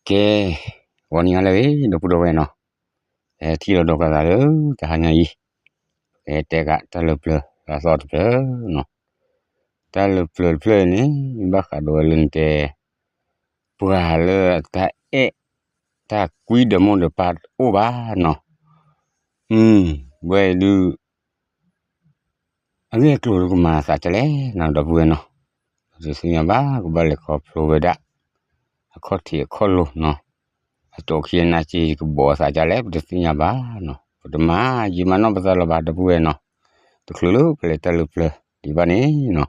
ကဲ, ဂီၤနံၤဟါလၢအဂ့ၤ ဒီပုၢ်ဒီဝဲၢ်နီၤ, ပဟဲထံၣ်လိာ်ဒီးကသးလၢတဟါညါအံၤ, ပကဟဲတဲကးတၢ်လၢပျၢၤလၢအသီတဖျၢၣ်နီၤ, တၢ်လၢပျၢၤတဖျၢၣ်အံၤန့ၣ် ဘၣ်ဃးဒီးဝဲလၢနတဲ ပှၤလၢအတၢ်အဲၣ် တၢ်ကွံဒီးမိၢ်ဒီးပၢ်တအိၣ်ဘၣ်နီၤ, ဝဲအံၤဒုး အဂ့ၢ်အကျိၤဒုးကမၤသးဒ်လဲၣ်နီၤ ဒီပုၢ်ဝဲၢ်နီၤ, ပတသ့ၣ်ညါဘၣ် ကဘၣ်လဲၤခီဖျိဝဲဒၣ် အခီၣ်ထံးအခီၣ်လိၤနီၤ, အကၠီခံအနါက့ကဘီးအသးဒ်လဲၣ် ပတသ့ၣ်ညါဘၣ်နီၤ, ပတမၤယံာ်မၤနီၢ်ပသးလၢၤဘၣ် ဒီပုၢ်ဝဲၢ်နီၤ, တချုးလၢပလဲၤတၢ်လၢပျၢၤဒံးဘၣ်န့ၣ်နီၤ,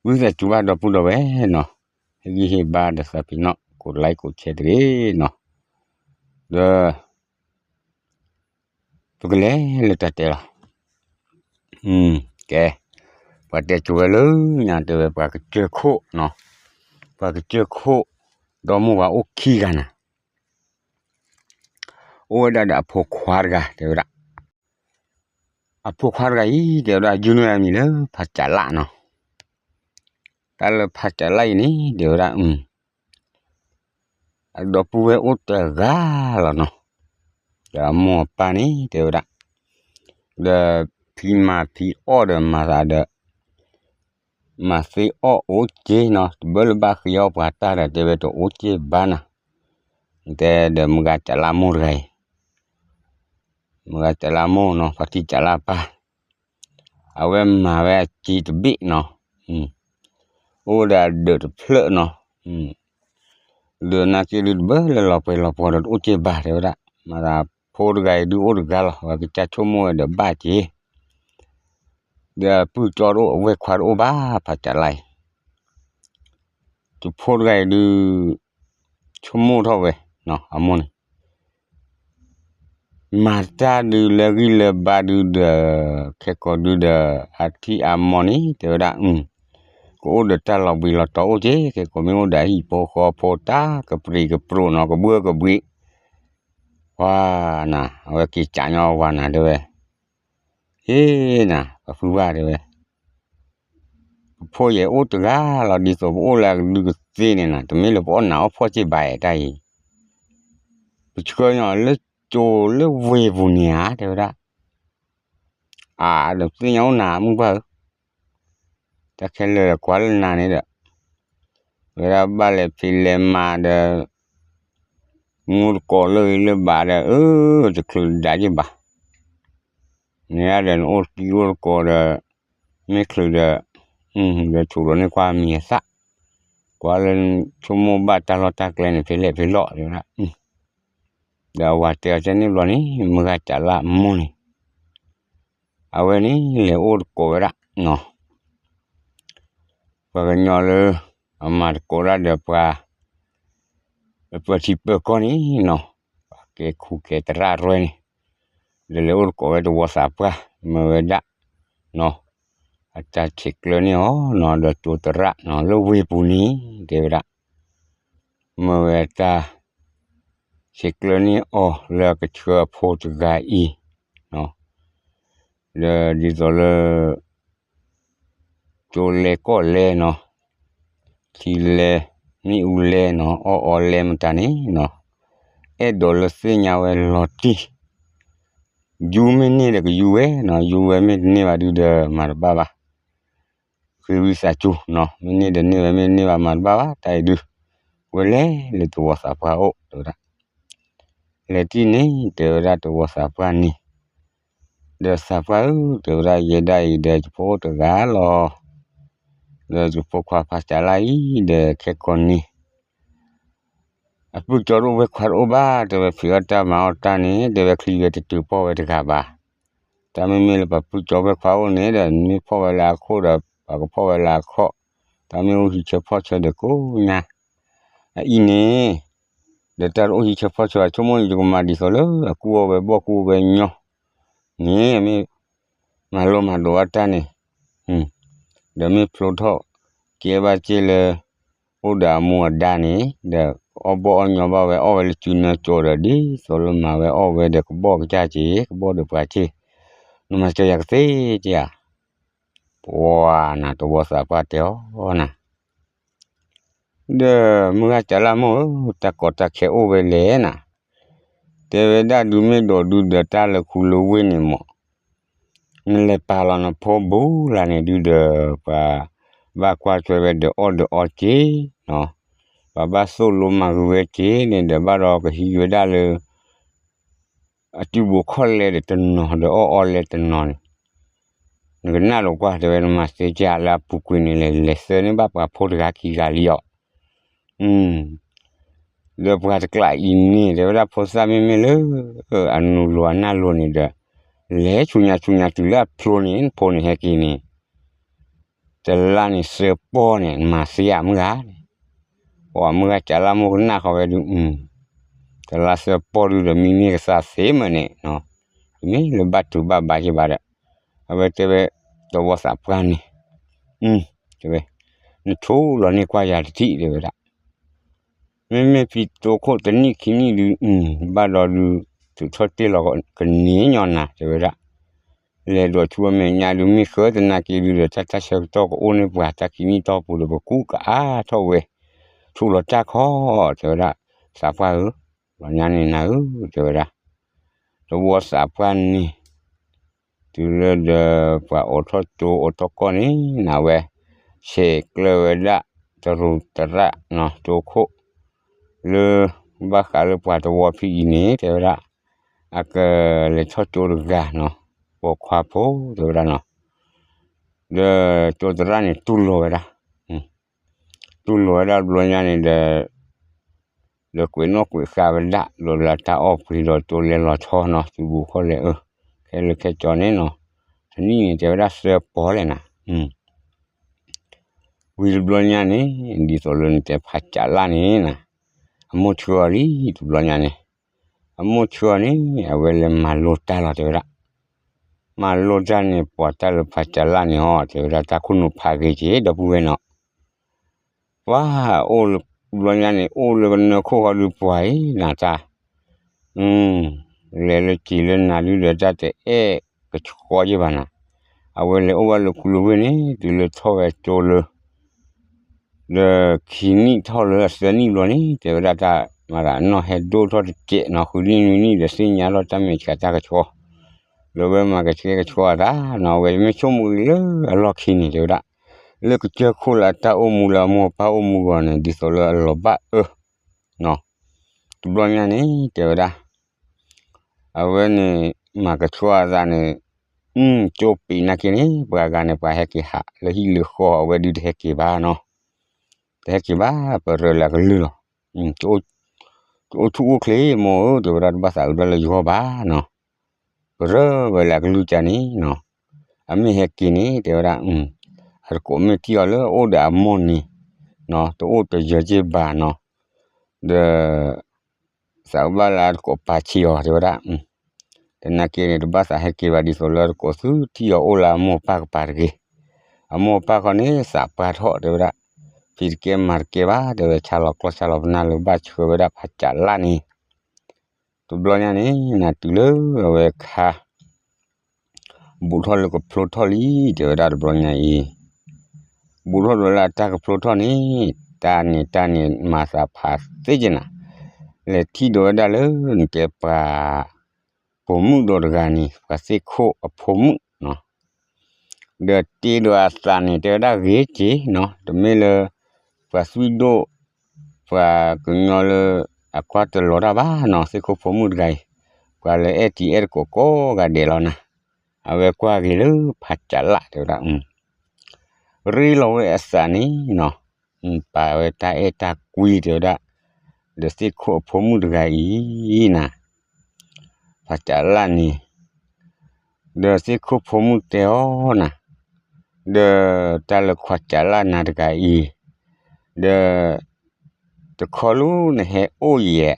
ဝံသးစူၤဘၣ်ဒီပုၢ်ဒီဝဲၢ်နီၤ, ဟ့ၣ်ဂံၢ်ဟ့ၣ်ဘါဒီးသးပ့ၤနီၣ် ကိးlikeကိးshareတဂ့ၤနီၤ, ဒီး ပကလဲၤလၢတၢ်တဲလီၤ, ကဲ, ပှၤတဲကိၤဝဲလၢညါတဲဝဲပှၤကစၢၢ်ခိၣ်နီၤ, ပှၤကစၢၢ်ခိၣ် ဒီမိၢ်ဝၤအိၣ်ခံဂၤနၤ, အိၣ်ဝဲဒၣ်ဒီးအဖိခွါတဂၤတဲဝဲဒၣ်, အဖိခွါတဂၤအံၤ တဲဝဲဒၣ် ယုၢ်န့ၢ်အမံၤလၢဖးစးလၣ်နီၤ, တၢ်လၢဖးစးလၣ်အံၤန့ၣ် တဲဝဲဒၣ် အဒီပုၢ်ဝဲၢ်အိၣ်တဂၤလီၤနီၤ, ဒီးအမိၢ်အပၢ်န့ၣ် တဲဝဲဒၣ်, ဒီးဖံမၤဖံအီၣ်ဒီးမၤသးဒီး မၤသ့အီၣ်အိၣ်က့နီၤ, တဘၣ်လၢဘၣ်ဃ့အီၣ်ပှၤတၢ်ဒီး တဲဝဲတအိၣ်က့ဘၣ်နၤ, တဲဒီးမုၢ်ဂၤစးလၣ်မိၢ်တဂၤအံၤ, မုၢ်ဂၤစးလၣ်မိၢ်နီၤ ပှၤထံၣ်စးလၣ်ပၢ်, အဝဲမၤဝဲအစ့တဘ့ၣ်နီၤ, အိၣ်ဝဲဒီးအဒၢးတဖျၢၣ်နီၤ, ဒၢးနာ်က့ဒုးတဘၣ်လၢလီၤပှဲၤလီၤပှီၤဒီးတအိၣ်က့ဘၣ်တဲဝဲဒၣ်, မၤသးဖိတဂၤအံၤဒုးအိၣ်တဂၤလီၤ အဝဲကစၢ်ဆိကမိၣ်ဝဲဒီးဘၣ်က့ၤ, ဒီးအပုၢ်ကၠီတအိၣ် အဝဲၢ်ခွါတအိၣ်ဘၣ် ဖးစးလၣ်အံၤ, တဖိတဂၤအံၤဒုး ဆိကမိၣ်ထီၣ်ဝဲ အမိၢ်န့ၣ် မၤတၢ်ဒုးလၢဂံၢ်လၢဘါဒုးဒီး ခဲကိာ်ဒုးဒီး အထံၣ်အမိၢ်န့ၣ် တဲဝဲဒၣ် ကအိၣ်ဒီးတၢ်လီၤဘှံးလီၤတီၤအိၣ်က့ၤ ခဲကိာ်မ့ၢ်အိၣ်ဒီးအဟံၣ်ဖိဃီဖိတၢ်ကပြံးကပြီၣ်နီၤ ကဘှၢကဘှံး, ပှၤနၤ အဝဲက့ၤကးညီဝၤနၤတဲဝဲ, ဟ့နၤ ပှၤဖုဘၣ်တဲဝဲ ပဖိယဲၢ်အိၣ်တဂၤလီၤ ဒ်သိးပအိၣ်လၢအကဒုကသ့န့ၣ်နၤ တမ့ၢ်လၢပအီၣ်နၤအီၣ်ဖှီၣ်စ့ၢ်ဘၣ်အဲၣ်တၢ်အံၤ, ပဆှၢညီလၢကၠိလၢဝ့ၢ်ပူၤန့ၣ်ဧါ တဲဝဲဒၣ်, အါ ဒီးပသ့ၣ်ညါအိၣ်နၤမုၢ်ပှၢ်ဧၢ, တၢ်ခဲလၢာ်ဒီးကွၢ်လၢနၤန့ၣ်ဒီး, ဝဲဒၣ်ဘၣ်လဲၤဖံးလဲၤမၤဒီး မူတကိးလၢဂ့ၤလၢဘၣ်ဒီး အၢ တချုးဒၣ်ယ့ၢ်ဘၣ်, မ့ၢ်ဒီးနအိၣ်တကံအိၣ်တကိးဒီး မ့ၢ်ချုးဒီး ဒီးဆိၣ်ဒီးန့ၢ်ကွၢ်မံၤအသၣ်, ကွၢ်လၢဆိကမိၣ်ဘၣ်တၢ်လီၢ်တၢ်ကျဲန့ၣ် ဖဲလဲၣ်ဖဲလဲၣ်တဲဝဲဒၣ်, ဒီးအဝၤတဲအီၤကဲန့ၣ်ဘျီန့ၣ် မုၢ်ဂၤစးလၢအမိၢ်န့ၣ် အဝဲန့ၣ်လဲၤအိၣ်တကိးဝဲဒၣ်နီၤ, ပှၤကညီလၢ အမၤတကိးဒၣ်ဒီးပှၤ ပၢထံပၢကီၢ်န့ၣ်နီၤ, ပှၤကဲခူကဲသရၣ်ရဲၣ်န့ၣ်, ဒီးလဲၤအိၣ်တကိးဝဲတဝီသးပှၢ် မၢဝဲဒၣ်နီၤ, အတၢ်ဆဲးကျၢန့ၢ်အီၤနီၤ ဒီးကၠိသရၣ်နီၤ လၢဝ့ၢ်ပူၤန့ၣ် တဲဝဲဒၣ်, မၢဝဲတၢ် ဆဲးကျၢန့ၢ်အီၤလၢအကဆှၢအဖိတဂၤအံၤ, ဒီးဒ်သိးလၢ ကၠိလဲကီၢ်လဲနီၤ, ထံလဲ မ့ၣ်အူလဲနီၤ အီၣ်အီလဲမတၤန့ၣ်နီၤ, အဲၣ်ဒိးလၢသ့ၣ်ညါဝဲလီၤတံၢ်, ယူမ့ၢ်န့ၢ်ဒီးကယူဝဲနီၤ, ယူဝဲမ့ၢ်တန့ၢ်ဘၣ်ဒုးဒီးမၤတဘၣ်ဘၣ် ဃ့ဝံသးစူၤနီၤ, မ့ၢ်န့ၢ်ဒီးန့ၢ်ဝဲ မ့ၢ်တန့ၢ်ဘၣ်မၤတဘၣ်ဘၣ် တၢ်အံၤဒုး, ဝဲလဲၤလၢတဝီသးပှၢ်အိၣ် တဲဝဲဒၣ်, လဲၤတံၢ်န့ၣ် တဲဝဲဒၣ်တဝီသးပှၢ်န့ၣ်, ဒီးသးပှၢ်ဧၢ တဲဝဲဒၣ် ယဲဒၣ်အံၤဒီးယဖိအိၣ်တဂၤလီၤ, ဒီးယဖိခွါဖးစးလၢအံၤဒီးခဲကိာ်န့ၣ် အပုၢ်ကၠီတအိၣ်ဝဲခွါတအိၣ်ဘၣ်, တဲဝဲဖံးအီၣ်တၢ်မၤအီၣ်တၢ်န့ၣ် တဲဝဲချံဝဲတတုၤဖီၣ်ဝဲတဂၤဘၣ်, တၢ်မ့မ့ၢ်လၢပပုၢ်ကၠီဝဲခွါအိၣ်န့ၣ်ဒီး မ့ၢ်ဖီၣ်ဝဲလၢအခိၣ်ဒီး ပှၤကဖီၣ်ဝဲလၢအခီၣ်, တၢ်မ့ၢ်အိၣ်ဟံးဆၢဖီၣ်ဆၢဒီးကိးညါ, အအံၤန့ၣ် ဒီးတၢ်တအိၣ်ဟံးဆၢဖီၣ်ဆၢ ဆိကမိၣ်န့ၣ် ယကမၤဒ်သိးလၢအကူၣ်အီၣ်ဝဲဘီၣ်ကူၣ်အီၣ်ဝဲညီန့ၣ် မ့ၢ်မၤလိမၤဒိးအတၢ်န့ၣ်, ဒီးမ့ၢ်ဖျိထီၣ်ကဲဘၣ်စ့ၢ်လၢ အိၣ်ဒီးအမူအဒါန့ၣ် ဒီးအီၣ်ဘီၣ်အီၣ်ညီဘၣ်ဝဲ အီၣ်ဝဲလၢစုနၢကၠီဒီး ဒ်သိးလၢမၤဝဲအီၣ်ဝဲဒီးကဘီၣ်ကစၢ်က့ၤ ကဘီၣ်ဒီးပှၤက့ၤ, နမၤစၢၤယၤကသ့ဧါ, ပှၤနၤတဝီသးပှၢ်တဲအီၤနၤ ဒီးမုၢ်ဂၤစးလၢမိၢ်ဧၢ, တၢ်ကီတၢ်ခဲအိၣ်ဝဲလဲၣ်နၤ, တဲဝဲဒၣ်ဒုးမ့ၢ်ဒိးဒုးဒီးတၢ်လၢခူလၢဝ့ၢ်န့ၣ်မး, နလဲၤပာ်လီၤနဖိဘူးလၢ်န့ၣ်ဒုးဒီး ပှၤဘၣ်ကွၢ်ထွဲဝဲဒီးအီၣ်ဒီးအီက့ၤနီၤ, ပှၤဘၣ်သိၣ်လိမၤဂ့ၤဝဲက့ၤန့ၣ်ဒီး ဘၣ်ဒီးကဟံးဝဲဒၣ်လၢ အစုပူၤခီၣ်လဲဒီးတနီၤဒီးအီၣ်အီလဲတနီၤန့ၣ်, နကနၣ်လိာ်ကွၢ် တဲဝဲ နမၤသ့ကၢ်လၢအပူၤကွံာ်န့ၣ်လဲၤ လဲၤသၢန့ၢ်ဘၣ်ပှၤဖိတဂၤခံဂၤလံအီၤ, ဒီးပှၤတကျးအံၤန့ၣ် တဲဝဲဒၣ်ဖိသၣ်မ့မ့ၢ်လၢ အနူလိၤအနၢ်လိၤန့ၣ်ဒီး လဲၤဆူညါဆူညါတုၤလၢအဖျိန့ၣ် နဖိန့ၣ်ဟဲက့ၤန့ၣ် တလါန့ၣ်သၢပီၢ်န့ၣ် နမၤသ့ဧါမုၢ်ဂၤန့ၣ်, ပှၤမုၢ်ဂၤစးလၢမိၢ်ကနၣ်ဃီဝဲဒုး, တလါသၢပီၢ်ဒုးဒီးမံန့ၢ်ကသးသ့မးန့ၣ်, တမ့ၢ်လၢဘၣ်တူၢ်ဘၣ်ဘါယ့ၢ်ဘၣ်ဒီး, အဝဲတဲဝဲ သဝီသးပှၢ်န့ၣ်, တဲဝဲ, နထိးလီၤန့ၢ်ကွၢ်ယၤတထံၣ် တဲဝဲဒၣ် မ့မ့ၢ်ဖံတိခိၣ်တနံၣ်ခံနံၣ်ဒုး, ဘၣ်ဒီးဒုး, ထုးထီၣ်တ့ၢ်လီၤကန့ၢ်ညီနၤ တဲဝဲဒၣ်, လဲၤဒိးဆူအမဲာ်ညါဒုးမ့ၢ်ဃၢတနၤက့ၤဒုးဒီး တၢ်တၢ်ဆၢကတီၢ်ကအိၣ်န့ၢ်ပှၤတၢ်ခံနံၣ်တီၢ်ပူၤဒီး ပကူကအါထီၣ်ဝဲ, ထိးလီၤတၢ်ခီ, တဲဝဲဒၣ်, သးပှၢ်ဧၢ, ဘျီညါန့ၣ်နၤဧၢ, တဲဝဲဒၣ်, သဝီသးပှၢ်န့ၣ် တုၤလၢဒီးပှၤအိးထီၣ်ကၠိအိးထီၣ်ကီၢ်န့ၣ် နဝဲ, ဆဲးကျၢဝဲဒၣ်, တရူးတရၣ်နီၤ ကၠိခိၣ်, လၢ, ဘၣ်ဃးလၢပှၤသဝီဖံအံၤန့ၣ် တဲဝဲဒၣ်, အကလဲၤထီၣ်ကၠိတဂၤနီၤ, ပိာ်ခွါဖိ တဲဝဲဒၣ်နီၤ, ဒီးကၠိတရၣ်န့ၣ်တူၢ်လိာ်ဝဲဒၣ်, တူၢ်လိာ်ဝဲဒၣ်တဘျီညါန့ၣ်ဒီး ဒီးကွဲးနီၣ်ကွဲးဃါဝဲဒၣ် ဒီးလၢတၢ်အီၣ်ပှ့ၤဒီးကၠိလဲၤလီၤဆီနီၤ စုပူၤခီၣ်လဲၢ်ဧၢ, ခဲလၢာ်ခဲကၠီန့ၣ်နီၤ, တနံၣ်န့ၣ် တဲဝဲဒၣ်သၢပီၢ်လဲၣ်နၤ, ဝံၤတဘျီညါန့ၣ် ဒ်သိးလၢနတဲဖးစးလၣ်န့ၣ်နၤ, အမိၢ်ဆှၢအီၤလံတဘျီညါန့ၣ်, အမိၢ်ဆှၢအီၤန့ၣ် အဝဲလဲၤမၤလိတၢ်လီၤ တဲဝဲဒၣ်, မၤလိတၢ်န့ၣ် ပှၤတၢ်လၢဖးစးလၣ်န့ၣ်အီၤ တဲဝဲဒၣ် တၢ်ခိၣ်နူာ်ဖးဂ့ၤက့ၤ ဒီပုၢ်ဝဲၢ်နီၤ ပှၤအိၣ်လၢ, တဘျီညါန့ၣ် အိၣ်လၢကနၢခိၣ်ဃီဒုးပှၤအံၤနၤတၢ်, လဲၤလၢက့ၤလၢနၤဒုးဒီးတၢ်တအဲၣ်ကဆှီယ့ၢ်ဘၣ်နၤ, အဝဲလဲၤအိၣ်ဘၣ်လၢခူလၢဝ့ၢ်န့ၣ် တုၤလၢထီၣ်ဝဲကၠိလၢ ဒီးခံနံၣ်ထီၣ်လၢအသၢနံၣ်ဘျီန့ၣ် တဲဝဲဒၣ်တၢ်မၤသးနီၢ်ဟဲဒိၣ်ထီၣ်တစဲးနီၤ ဃုနံၣ်နွံနံၣ်ဒီးသ့ၣ်ညါထီၣ်တၢ်မဲာ်ဆှးတၢ်ကဆှီ, ဒီးဝဲမၤကဆှဲကဆှီအသးနီၤ အဝဲမ့ၢ်ဆိကမိၣ်က့ၤလၢအလီၢ်ခံန့ၣ် တဲဝဲဒၣ်, လၢကစၢၢ်ခိၣ်လၢအတၢ်အိၣ်မူလၢအမိၢ်အပၢ်အိၣ်မူအဂီၢ်န့ၣ် ဒ်သိးလၢအလီၤဘၣ်အၢ တဘျီညါန့ၣ် တဲဝဲဒၣ်, အဝဲန့ၣ် မၤကဆှီအသးန့ၣ်, ကၠိပံးနာ်က့န့ၣ် ပှၤဂၤန့ၣ် ပှၤဟဲက့ၤဟးလၢဟံၣ်လၢဃီ အဝဲဒုးတဟဲက့ၤဘၣ်နီၤ, တဟဲက့ၤဘၣ် ပရၢလၢအကလုၢ်လီၤ, တအိၣ်ဆူၣ်အိၣ်ချ့မိၢ်ဧၢ တဲဝဲဒၣ် တဘၣ်သးအုးဒၣ်လၢယဂီၢ်ဘၣ်နီၤ, ပရၢဝဲလၢအကလုၢ်ကန့ၣ်နီၤ, အမ့ၢ်ဟဲက့ၤန့ၣ် တဲဝဲဒၣ်, အတကိးမ့ၢ်ထံၣ်အီၤလၢအအိၣ်ဒီးအမိၢ်န့ၣ်, တအိၣ်တယၢၤက့ၤဘၣ်နီၤ, ဒီး သးကဘၣ်လၢအတကိးပာ်ဆံးအီၤ တဲဝဲဒၣ်, တနာ်က့န့ၣ် တဘၣ်သးဟဲက့ၤဘၣ်ဒ်သိးလၢတကိးသုထံၣ်အီၤအိၣ်လၢအမိၢ်အပၢ်ကပၤတဂ့ၤ, အမိၢ်အပၢ်ခီန့ၣ် သးပှၢ်ထီၣ် တဲဝဲဒၣ်, ဖံတကဲမၤတကဲဘၣ် တဲဝဲ ဆါလီၤကျီၢ်ဆါလီၤပနၢ်လၢဘၣ်ဆှၢဝဲဒၣ်ဖးစးလၣ်န့ၣ်, တဘျီညါန့ၣ် နၤတုၤလၢအဝဲခါ ဘူးထီၣ်လၢကဖျိထီၣ်လံ တဲဝဲဒၣ်တဘျီညါအံၤ, ဘူးထီၣ်ဒိးလၢအတၢ်ကဖျိထီၣ်န့ၣ်, တၢ်န့ၣ်တၢ်န့ၣ်မၤသးဖးသ့က့နၤ, လဲၤထံၣ်ဒိးဝဲဒၣ်လၢ နတဲပှၤ ပိာ်မုၣ်ဒိးတဂၤန့ၣ် ပှၤသ့ၣ်ခိၣ်အဖိမုၣ်နီၤ, ဒီးတ့ဒိးအသးန့ၣ် တဲဝဲဒၣ်ဂ့ၤက့နီၤ, တမ့ၢ်လၢ ပှၤသွံၣ်ဒိၣ် ပှၤကညီလၢ အကွၢ်တလီၤတၢ်ဘၣ်နီၤ သ့ၣ်ခိၣ်ဖိမုၣ်တဂၤအံၤ, ပှၤလၢအဲၣ်တံၤအဲၣ်တကိးကိးဂၤဒဲးလီၤနၤ, အဝဲကွၢ်က့ၤလၢဖးစးလၣ် တဲဝဲဒၣ် ရ့လီၤဝဲအသးန့ၣ်နီၤ, ပာ်ဝဲတၢ်အဲၣ်တၢ်ကွံ တဲဝဲဒၣ်, ဒီးသ့ၣ်ခိၣ်အဖိမုၣ်တဂၤအံၤနၤ, ဖးစးလၣ်န့ၣ်, ဒီးသ့ၣ်ခိၣ်ဖိမုၣ်တဲအီၤနၤ, ဒီးတၢ်လၢခွါစးလၣ်နၤတဂၤအံၤ, ဒီး တခီလူနဟဲအိၣ်ယဲ,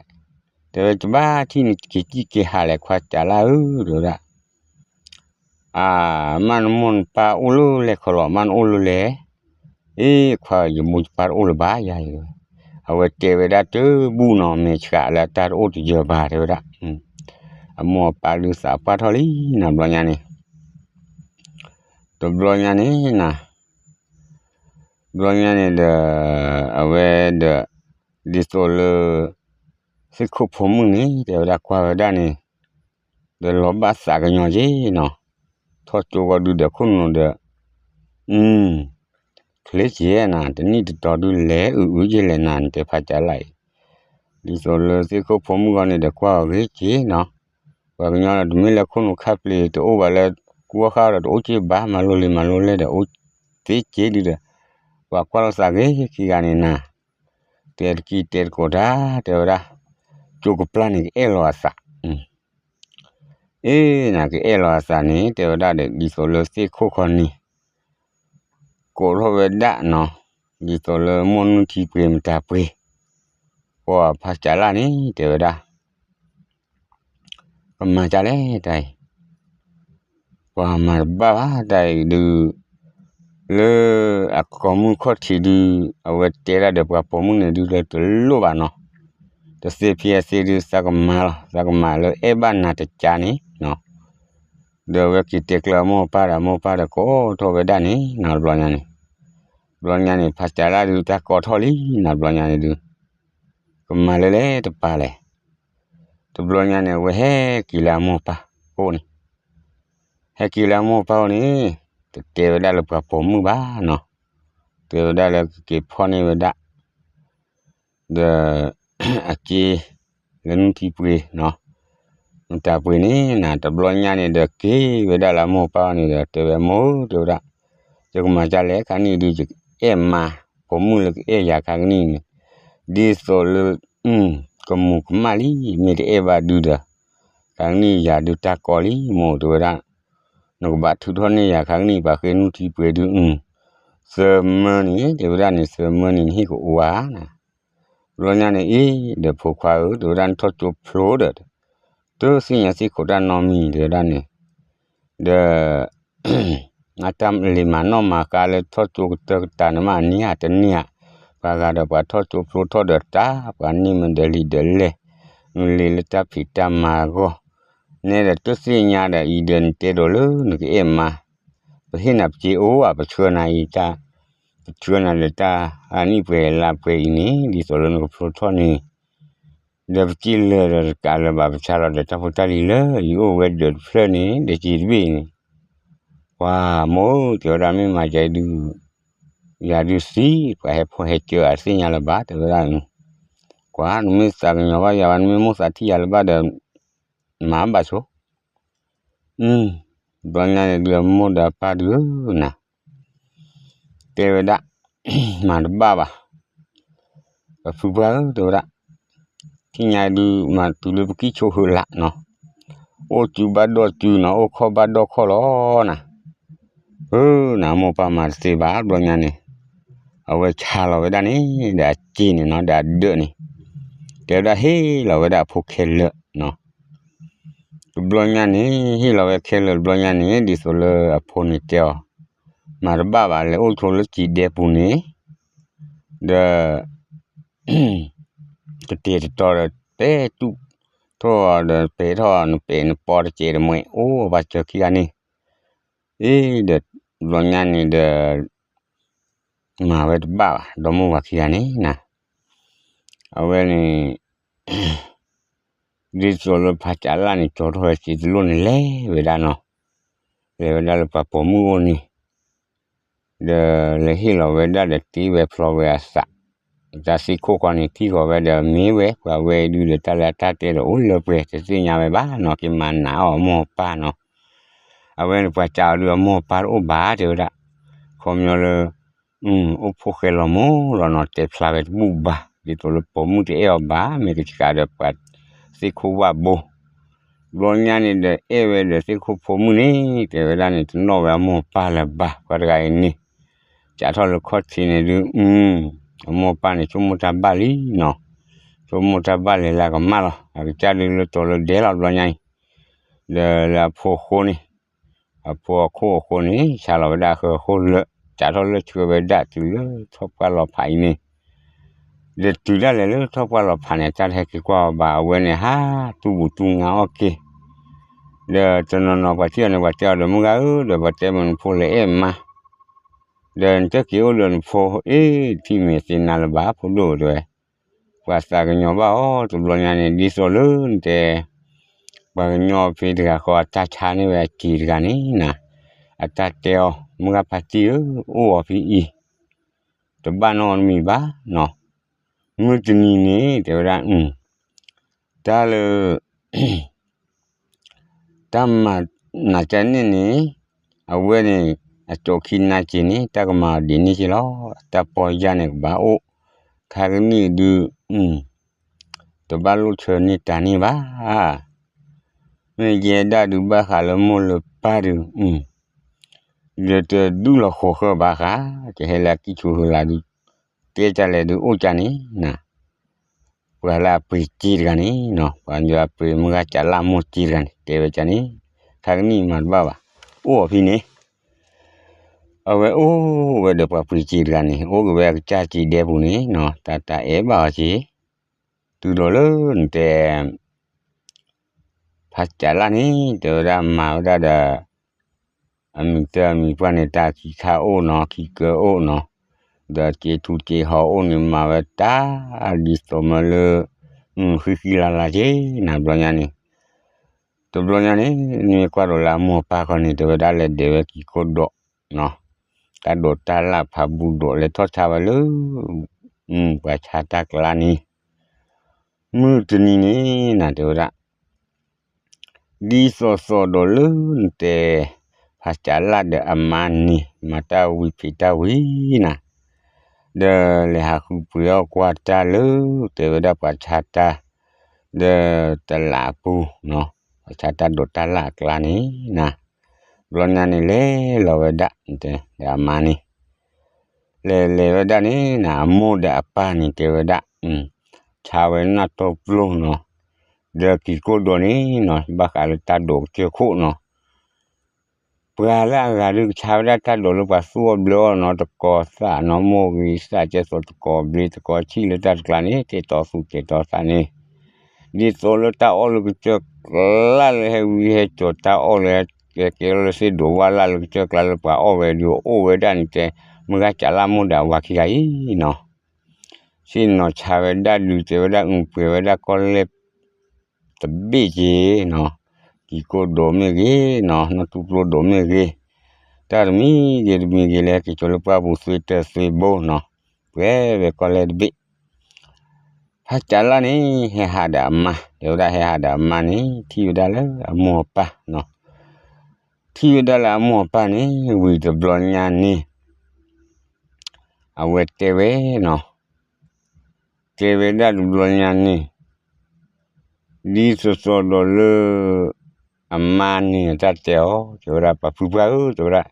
တဲဝဲတဘၣ်ထံၣ်နက့ၤကံၣ်က့ၤဟးလဲၣ် ခွါစးလၣ်ဧၢ တဲဝဲဒၣ် အၢ မ့ၢ်နမိၢ်နပၢ်အိၣ်လၢလဲၣ်ခီလီၤ မ့ၢ်နအိၣ်လၢလဲၣ်, အ့ ခွါဧၢ ယမိၢ်ယပၢ်တအိၣ်လၢၤဘၣ်ယၤ, အဝဲတဲဝဲဒၣ်တဘူၣ်နီၤ မဲာ်ဆှးလၢအတၢ်တအိၣ်တယၢၤဘၣ် တဲဝဲဒၣ်, အမိၢ်အပၢ်ဒုးသးပှၢ်ထီၣ်လံနၤ ဘျီညါန့ၣ်, တဘျီညါန့ၣ်နၤ ဘျီညါန့ၣ်ဒီး အဝဲဒီး ဒ်သိးလၢ သ့ၣ်ခိၣ်ဖိမုၣ်န့ၣ် တဲဝဲဒၣ်ကွၢ်ဝဲဒၣ်န့ၣ် ဒီးလီၤဘၣ်သးကညီၤက့နီၤ, ထီၣ်ကၠိဂီၤဒုဒီးခိၣ်နူာ်ဒီး အ ချ့က့ၤနၤ, တနံၣ်တတီၤဒုလဲၤအုးအုးက့ၤလဲၣ်နၤ နတဲဖးကၠးလၢ်အံၤ, ဒ်သိးလၢသ့ၣ်ခိၣ်ဖိမုၣ်ဂီၢ်န့ၣ်ဒီးကွၢ်အီၤဂ့ၤက့ၤနီၤ, ပှၤကညီဒီးတမ့ၢ်လၢခိၣ်နူာ်ခါပျ့ၤတအိၣ်ဘၣ်လၢ ကူအီၣ်ဃာ်ဒီးတအိၣ်က့ၤဘၣ် မၤလိလံာ်မၤလိလဲၢ်ဒီးအိၣ်သ့က့ၤဒုဒီး ပှၤကွၢ်လိာ်သးဂ့ၤခံဂၤန့ၣ်နၤ, တဲတကံၢ်တဲတကိးတၢ် တဲဝဲဒၣ်, ကၠိကပျၢ်န့ၣ်ကအဲၣ်လီၤအသး အ့ နကအဲၣ်လီၤအသးန့ၣ် တဲဝဲဒၣ်ဒီး ဒ်သိးလၢသ့ၣ်ခိၣ်ခီန့ၣ် ကိးထီၣ်ဝဲဒၣ်နီၤ, ဒ်သိးလၢမိၢ်နုၢ်ထံပှ့ၤမတၤပှ့ၤ, ပှၤဖးကၠးလၢ်န့ၣ် တဲဝဲဒၣ် ကမၤကၠးလဲၣ်တၢ်အံၤ, ပှၤမၤတဘၣ်ဘၣ်တၢ်အံၤဒုး, လၢအကိာ်မုၢ်ခီၣ်ထံးဒုး, အဝဲတဲဒၣ်ဒီးပှၤပိာ်မုၣ်န့ၣ်ဒုးလၢတလိၣ်ဘၣ်နီၤ, တသ့ဖံအသ့ဒုး သးကမၤလီၤ သးကမၤလၢအဲၣ်ဘၣ်နၤတကးန့ၣ်နီၤ, ဒီးအဝဲက့ၤတဲကျၢၤအမိၢ်အပၢ်ဒီး အမိၢ်အပၢ်ဒီးကိးထီၣ်ဝဲဒၣ်န့ၣ်နီၤ တဘျီညါန့ၣ်, တဘျီညါန့ၣ် ဖးကၠးလၢ်ဒုးတၢ်ကိးထီၣ်လံနီၤ တဘျီညါန့ၣ်ဒုး, ကမၤလၢလဲၣ်တပၤလဲၣ်, တဘျီညါန့ၣ် အဝဲဟဲက့ၤလၢအမိၢ်အပၢ်အိၣ်န့ၣ်, ဟဲက့ၤလၢအမိၢ်အပၢ်အိၣ်န့ၣ်, တတဲဝဲဒၣ်လၢပှၤပိာ်မုၣ်ဘၣ်နီၤ, တဲဝဲဒၣ်လၢကက့ၤဖီၣ်န့ၢ်ဝဲဒၣ် ဒီး အက့ လၢနုၢ်ထံပှ့ၤနီၤ, မတၤပှ့ၤန့ၣ်နၤ တဘျီညါန့ၣ်ဒီး က့ၤဝဲဒၣ်လၢအမိၢ်အပၢ်န့ၣ်ဒီး တဲဝဲမိၢ်ဧၢ တဲဝဲဒၣ်, ယကမၤဒ်လဲၣ် ခါနံၣ်ဒုး ယအဲၣ်မါ ပိာ်မုၣ်လၢကအဲၣ်ယၤခါကနံၣ်န့ၣ်, ဒ်သိးလၢ ကမူၤကမၣ်လံ မ့ၢ်တအဲၣ်ဘၣ်ဒုဒီး, ခါကနံၣ်ယၤဒုးတၢ်ကီလံ မိၢ်တဲဝဲဒၣ်, နကဘၣ်ထုးထီၣ်န့ၢ်ယၤခါကနံၣ် ပှၤဃ့နုၢ်ထံပှ့ၤဒုး သၢမၢန့ၣ် တဲဝဲဒၣ်န့ၣ် သၢမၢန့ၣ် နဟ့ၣ်ကအိၣ်ဧါနၤ, ဘျီညါန့ၣ်အံၤ ဒီးဖိခွါဧၢ တဲဝဲဒၣ် နထီၣ်ကၠိဖျိဒီး တသ့ၣ်ညါသ့ၣ်ခိးတၢ်နီတမံၤ တဲဝဲဒၣ်န့ၣ်, ဒီး အတၢ်လ့ၤမၤနီၣ်မၤဃါလၢထီၣ်ကၠိကတၢၢ်ကတၢၢ်န့ၣ်မး အန့ၢ်ဧါတန့ၢ်ဧါ, ပှၤဂၤဒီးပှၤထီၣ်ကၠိဖျိထီၣ်ဒီးတၢ် ပှၤန့ၢ်မ့ၢ်ဒီးလံာ်ဒီးလဲၢ်, နလ့ၤလၢတၢ်ဖံးတၢ်မၤအဂီၢ်, နဲဒီးတသ့ၣ်ညါဒီးအံၤဒီးနတဲဒိးလၢနကအဲၣ်မါ, ပဟ့ၣ်နၤပစ့အိၣ်ဧါ ပဆှၢနၤအံၤတၢ်, ပဆှၢနၤဒီးတၢ်အနံၣ်ပှဲၤလါပှဲၤအံၤန့ၣ် ဒ်သိးလၢနကဖျိထီၣ်န့ၣ် ဒီးပစ့လၢာ်ဒီးတကးလၢၤဘၣ် ပဆါလီၤဒီးတၢ်ဖိတၢ်လံၤလၢယအိၣ်ဝဲဒီးတဖျၢၣ်န့ၣ် ဒီးစံးတဘ့ၣ်အံၤန့ၣ်, ပှၤမိၢ်ဧၢ တဲဝဲဒၣ် မ့ၢ်မၤယၤဒုး, ယၤဒုးသံ ပှၤဟဲဖီၣ်ဟဲကၢအသ့ၣ်ညါလၢၤဘၣ် တဲဝဲဒၣ်, ကွၢ် နမ့ၢ်သးကညီၤဘၣ်ယၤဘၣ် နမ့ၢ်မိၣ်သးထံၣ်ယၤလၢၤဘၣ်ဒီး မၤဘၣ်ဆိ ဘျီညါန့ၣ်ဒုး အမိၢ်ဒီးအပၢ်ဒုးဧၢနၤ, တဲဝဲဒၣ်, မၤတဘၣ်ဘၣ်, ပဖုပှၢ်ဧၢ တဲဝဲဒၣ်, ထံၣ်ညါဒုး မၤတုၤလၢပကံၢ်ဆိဟၢလးနီၤ, အိၣ်စုဘၣ်ဒီၣ်စုနီၤ အိၣ်ခီၣ်ဘၣ်ဒီၣ်ခီၣ်လီၤနၤ, ဧၢ နၤမိၢ်ပၢ်မၤတသ့ဘၣ် ဘျီညါန့ၣ်, အဝဲဆါလီၤဝဲဒၣ်န့ၣ် ဒီးအစ့န့ၣ်နီၤ ဒီးအဒၢးန့ၣ်, တဲဝဲဒၣ်ဟ့ၣ်လီၤဝဲဒၣ်အဖိခဲလၢာ်နီၤ တဘျီညါန့ၣ် ဟ့ၣ်လီၤဝဲခဲလၢာ်တဘျီညါန့ၣ် ဒ်သိးလၢအဖိန့ၣ်တဲအီၤ, မၤတဘၣ်ဘၣ် လဲၤအိၣ်ဆိလၢစံာ်ဒဲပူၤန့ၣ်, ဒီး တတဲာ်တတီၤဒီး ပဲတူၢ်ထီၣ်ဒီး ပဲထီၣ်နပဲာ်နပီတစဲးတမှဲ အိၣ်ဘၣ်စၢၤခံဂၤန့ၣ်, အ့ ဒီး ဘျီညါန့ၣ်ဒီး မၤဝဲတဘၣ်ဘၣ် ဒီမိၢ်ဝၤခံဂၤန့ၣ်နၤ, အဝဲန့ၣ် ဒ်သိးလၢဖးကၠးလၢ်န့ၣ် ကၠီထီၣ်ဝဲစ့တလိၣ်န့ၣ် လဲၤဝဲဒၣ်နီၤ, လဲၤဝဲဒၣ်လၢပှၤပိာ်မုၣ်အိၣ်န့ၣ်, ဒီးလဲၤဟ့ၣ်လီၤဝဲဒၣ်ဒီးတ့ဝဲဖျီဝဲအသး, တၢ်သ့ၣ်ခိၣ်ဃီန့ၣ် ထံၣ်ဃီၤဝဲဒီးမ့ၢ်ဝဲ ပှၤဝဲဒုးဒီးတၢ်လၢအတၢ်တဲဒီးအိၣ်လၢပှဲၤ တသ့ၣ်ညါဝဲဘၣ်နီၤ က့ၤမၤနးအီၣ်အမိၢ်အပၢ်နီၤ, အဝဲန့ၣ်ပှၤကးအီၤဒုးအမိၢ်အပၢ်တအိၣ်ဘၣ်တဲဝဲဒၣ်, ခီပညီလၢ အိၣ်ဖှိၣ်ဃဲလီၤမိၢ်လီၤနီၤ တဲဖျါဝဲတဘူၣ်ဘၣ် ဒ်သိးလၢပိာ်မုၣ်တအဲၣ်အီၤဘၣ် မ့ၢ်ကစှၤဒီးပှၤသ့ၣ်ခိၣ်ဝၣ်ဘိ, ဘျီညါန့ၣ်ဒီးအဲၣ်ဝဲဒီးသ့ၣ်ခိၣ်ဖိမုၣ်န့ၣ် တဲဝဲဒၣ်န့ၣ် တနီၣ်ဝဲအမိၢ်အပၢ်လၢၤဘၣ် ပှၤတဂၤအံၤန့ၣ်, ကးထီၣ်လၢခီၣ်ထံးန့ၣ်ဒုး, အမိၢ်အပၢ်န့ၣ် ဆိကမိၣ်တၢ်ဘၣ်လံနီၤ, ဆိကမိၣ်တၢ်ဘၣ်လဲၤလၢကမၣ်လီၤ အကစၢ်ဒုးလၢတီၤလၢဒဲးလီၤဘျီညါအံၤ, ဒီးလၢအဖိအဃိန့ၣ် အဖိအခိၣ်အဃိန့ၣ် ဆါလီၤဝဲဒၣ်အဃၢအဃိလၢာ် ကးထီၣ်လၢဆှၢဝဲဒၣ်တုၤလၢထီၣ်ပှၢ်လီၤဖးအံၤန့ၣ်, ဒီးတုၤဒၣ်လဲာ်လၢထီၣ်ပှၢ်လီၤဖးန့ၣ် တၢ်တဟဲက့ၤကွၢ်အီၤဘၣ် အဝဲန့ၣ်ဟးတူၢ်ဘူးတူၢ်ငါအီၣ်က့ၤ, ဒီးတနီၤနီၤပှၤထံၣ်အီၤန့ၣ် ပှၤတဲအီၤဒီးမုၢ်ဂၤဧၢ ဒီးပှၤတဲမနုၤဖိလဲၤအဲၣ်မါ, ဒီးနတက့ၤအိၣ်ဒီးနဖိအ့ၣ် ထံၣ်မ့ၢ်သ့နၤလၢၤဘၣ် ဖိဒိၣ်တဲဝဲ. ပှၤသးကညီၤဘၣ်အီၤ တဘျီညါန့ၣ် ဒ်သိးလၢနတဲ ပှၤကညီဖဲတဂၤဃီ အတၢ်ဆါန့ၢ်ဝဲအစ့တဂၤန့ၣ်နၤ, အတၢ်တဲအီၤ မုၢ်ဂၤဖါတံၢ်ဧၢ, အိၣ်အီၤဖဲအံၤ တဘၣ်နီတမံၤဘၣ်နီၤ. မုၢ်တနံၤန့ၣ် တဲဝဲဒၣ် တၢ်လၢ တၢ်မၤနၤကန့ၣ်န့ၣ် အဝဲန့ၣ် အကၠီခံနၤစ့န့ၣ် တၢ်ကမၤအီၤဒ်န့ၣ်က့လီၤ. အတၢ်ပီၢ်ယၢ်န့ၣ်ကဘၣ်အိၣ် ခါကနံၣ်ဒုး တဘၣ်လိၣ်ဆၢန့ၢ်တၢ်န့ၣ်ဘၣ်. မ့ၢ်ယဲဒၣ်ဒုးဘၣ်ဃးလၢမိၢ်လၢပၢ်ဒုး ဒီးတဒူၣ်လီၤဃီၤဃၢဘၣ်ဃး ကဟဲလၢအကံၢ်ဆူၣ်ဟၢလၢဒုး တဲတၢ်လဲၣ်ဒုးအိၣ်ကန့ၣ်နၤ, ပှၤလၢအပှ့ၤစ့တဂၤန့ၣ်နီၤ, ပှၤယွၤပှ့ၤမုၢ်ဂၤကးလၢမိၢ်စ့တဂၤန့ၣ် တဲဝဲကန့ၣ်, ခါကနံၣ်မၤတဘၣ်ဘၣ်, အိၣ်အီၤဖဲန့ၣ်, အဝဲအိၣ်ဝဲဒီးပှၤပှ့ၤစ့တဂၤန့ၣ် အိၣ်က့ၤဝဲအကစၢ်စ့ဒဲပူၤန့ၣ်နီၤ, တၢ်တၢ်အဲၣ်ဘၣ်အီၤက့ၤ, တုၤဒီးလၢနတဲ ဖးကးလၢ်န့ၣ် တဲဝဲဒၣ်မၤဝဲဒၣ်ဒီး အမံၤတၢ်အမံၤပှၢ်န့ၣ် တၢ်ခံခါအိၣ်နီၤ ခံကၢအိၣ်နီၤ, ဒီးစ့ထူစ့ဟီၣ်အိၣ်န့ၣ် မၤဝဲတၢ် ဒ်သိးမၢလၢ ဃံဃံလၤလၤက့ၤနၤ ဘျီညါန့ၣ်, တဘျီညါန့ၣ် နမ့ၢ်ကွၢ်ဒီးလၢအမိၢ်အပၢ်ခီန့ၣ် တဲဝဲဒၣ်လဲၤဒဲးဝဲကံၤကိၢ်ဒီး တၢ်ဒိးတၢ်လၣ်ဖးဘူးဒီး လဲၤထီၣ်ဆါဝဲလၢ ပှၤဆါတၢ်ကျါန့ၣ်, မုၢ်တနံၤန့ၣ်နၤ တဲဝဲဒၣ် ဒ်သိးသိးဒီးလၢနတဲ ဖးကးလၢ်ဒီးအမါန့ၣ် မၤတၢ်ဝံၤဖံးတၢ်ဝံၤနၤ, ဒီးလဲၤဟးဃုပှ့ၤအီၣ်ကွၢ်တၢ်လၢ တဲဝဲဒၣ်ပှၤဆါတၢ် ဒီးတလးအပူၤနီၤ, ပှၤဆါတၢ်ဒိးတၢ်လၣ်အကျါန့ၣ်နၤ, ဘျီညါန့ၣ်လဲၤလီၤဝဲဒၣ် ဒီးအမါန့ၣ် လဲၤလဲၤဝဲဒၣ်န့ၣ်နၤ အမိၢ်ဒီးအပၢ်န့ၣ်တဲဝဲဒၣ်, ဆါဝဲနၢ်တီပျိနီၤ, ဒီးကံၤကိၢ်ဒီးန့ၣ်နီၤ ဘၣ်ဃးလၢတၢ်ဒိးကစၢၢ်ခိၣ်နီၤ, ပှၤလၢအဂၤဒုးကဆါဝဲဒၣ်တၢ်ဒိးလၢပှၤသူၣ်အီၣ်ဘျၢအီၣ်နီၤ, တကိးသၣ်နီၤ မိၢ်ဂ့ၤသၣ်ကဲသိးတကိးဘျ့တကိးဆံၣ်လၢတၢ်တကျါန့ၣ် တဲတီသူၣ်တဲတီသၣ်န့ၣ်, ဒ်သိးလၢတၢ်အီၣ်လၢကစၢၢ်ကျါလၢဟဲဝံဟဲစိာ်တၢ်အီၣ်လၢ ကဲကဲလၢသ့ၣ်ဒိးဝၣ်လၢ်လၢကစၢၢ်ကျါလၢပှၤအီၣ်ဝဲဒုး အိၣ်ဝဲဒၣ်န့ၣ်တဲ, မုၢ်ဂၤကးလၢ်မိၢ်ဒီးအဝၤခံဂၤအံၤနီၤ, သ့ၣ်နီၤဆါဝဲဒၣ်ဒုးတဲဝဲဒၣ် အုၣ်ပှဲၤဝဲဒၣ်ကီၢ်လဲၢ် တဘ့ၣ်က့ၤနီၤ, ကံၤကိၢ်ဒိးမ့ၢ်ဂ့ၤနီၤ, နီၢ်ထူပျိဒိးမ့ၢ်ဂ့ၤ, တၢ်တမံၤဂ့ၤတမံၤဂ့ၤလၢက့ၤကၠီၤလၢပှၢ်ပူၤသွ့တၢၢ်သွ့ဘိနီၤ, ပှဲၤဝဲကီၢ်လဲၢ်တဘ့ၣ် ဖးကးလၢ်န့ၣ် ဟဲဟးဒီးအမါ, တဲဝဲဒၣ်ဟဲဟးဒီးအမါန့ၣ် ထံၣ်ဝဲဒၣ်လၢအမိၢ်အပၢ်နီၤ, ထံၣ်ဝဲဒၣ်လၢအမိၢ်အပၢ်န့ၣ် ဝံၤတဘျီညါန့ၣ် အဝဲတဲဝဲနီၤ, တဲဝဲဒၣ်တဘျီညါန့ၣ် ဒ်သိးသိးဒီးလၢ အမါန့ၣ်တၢ်တဲအီၤ, တဲဝဲဒၣ် ပှၤဖုပှၢ်ဧၢ, တဲဝဲဒၣ်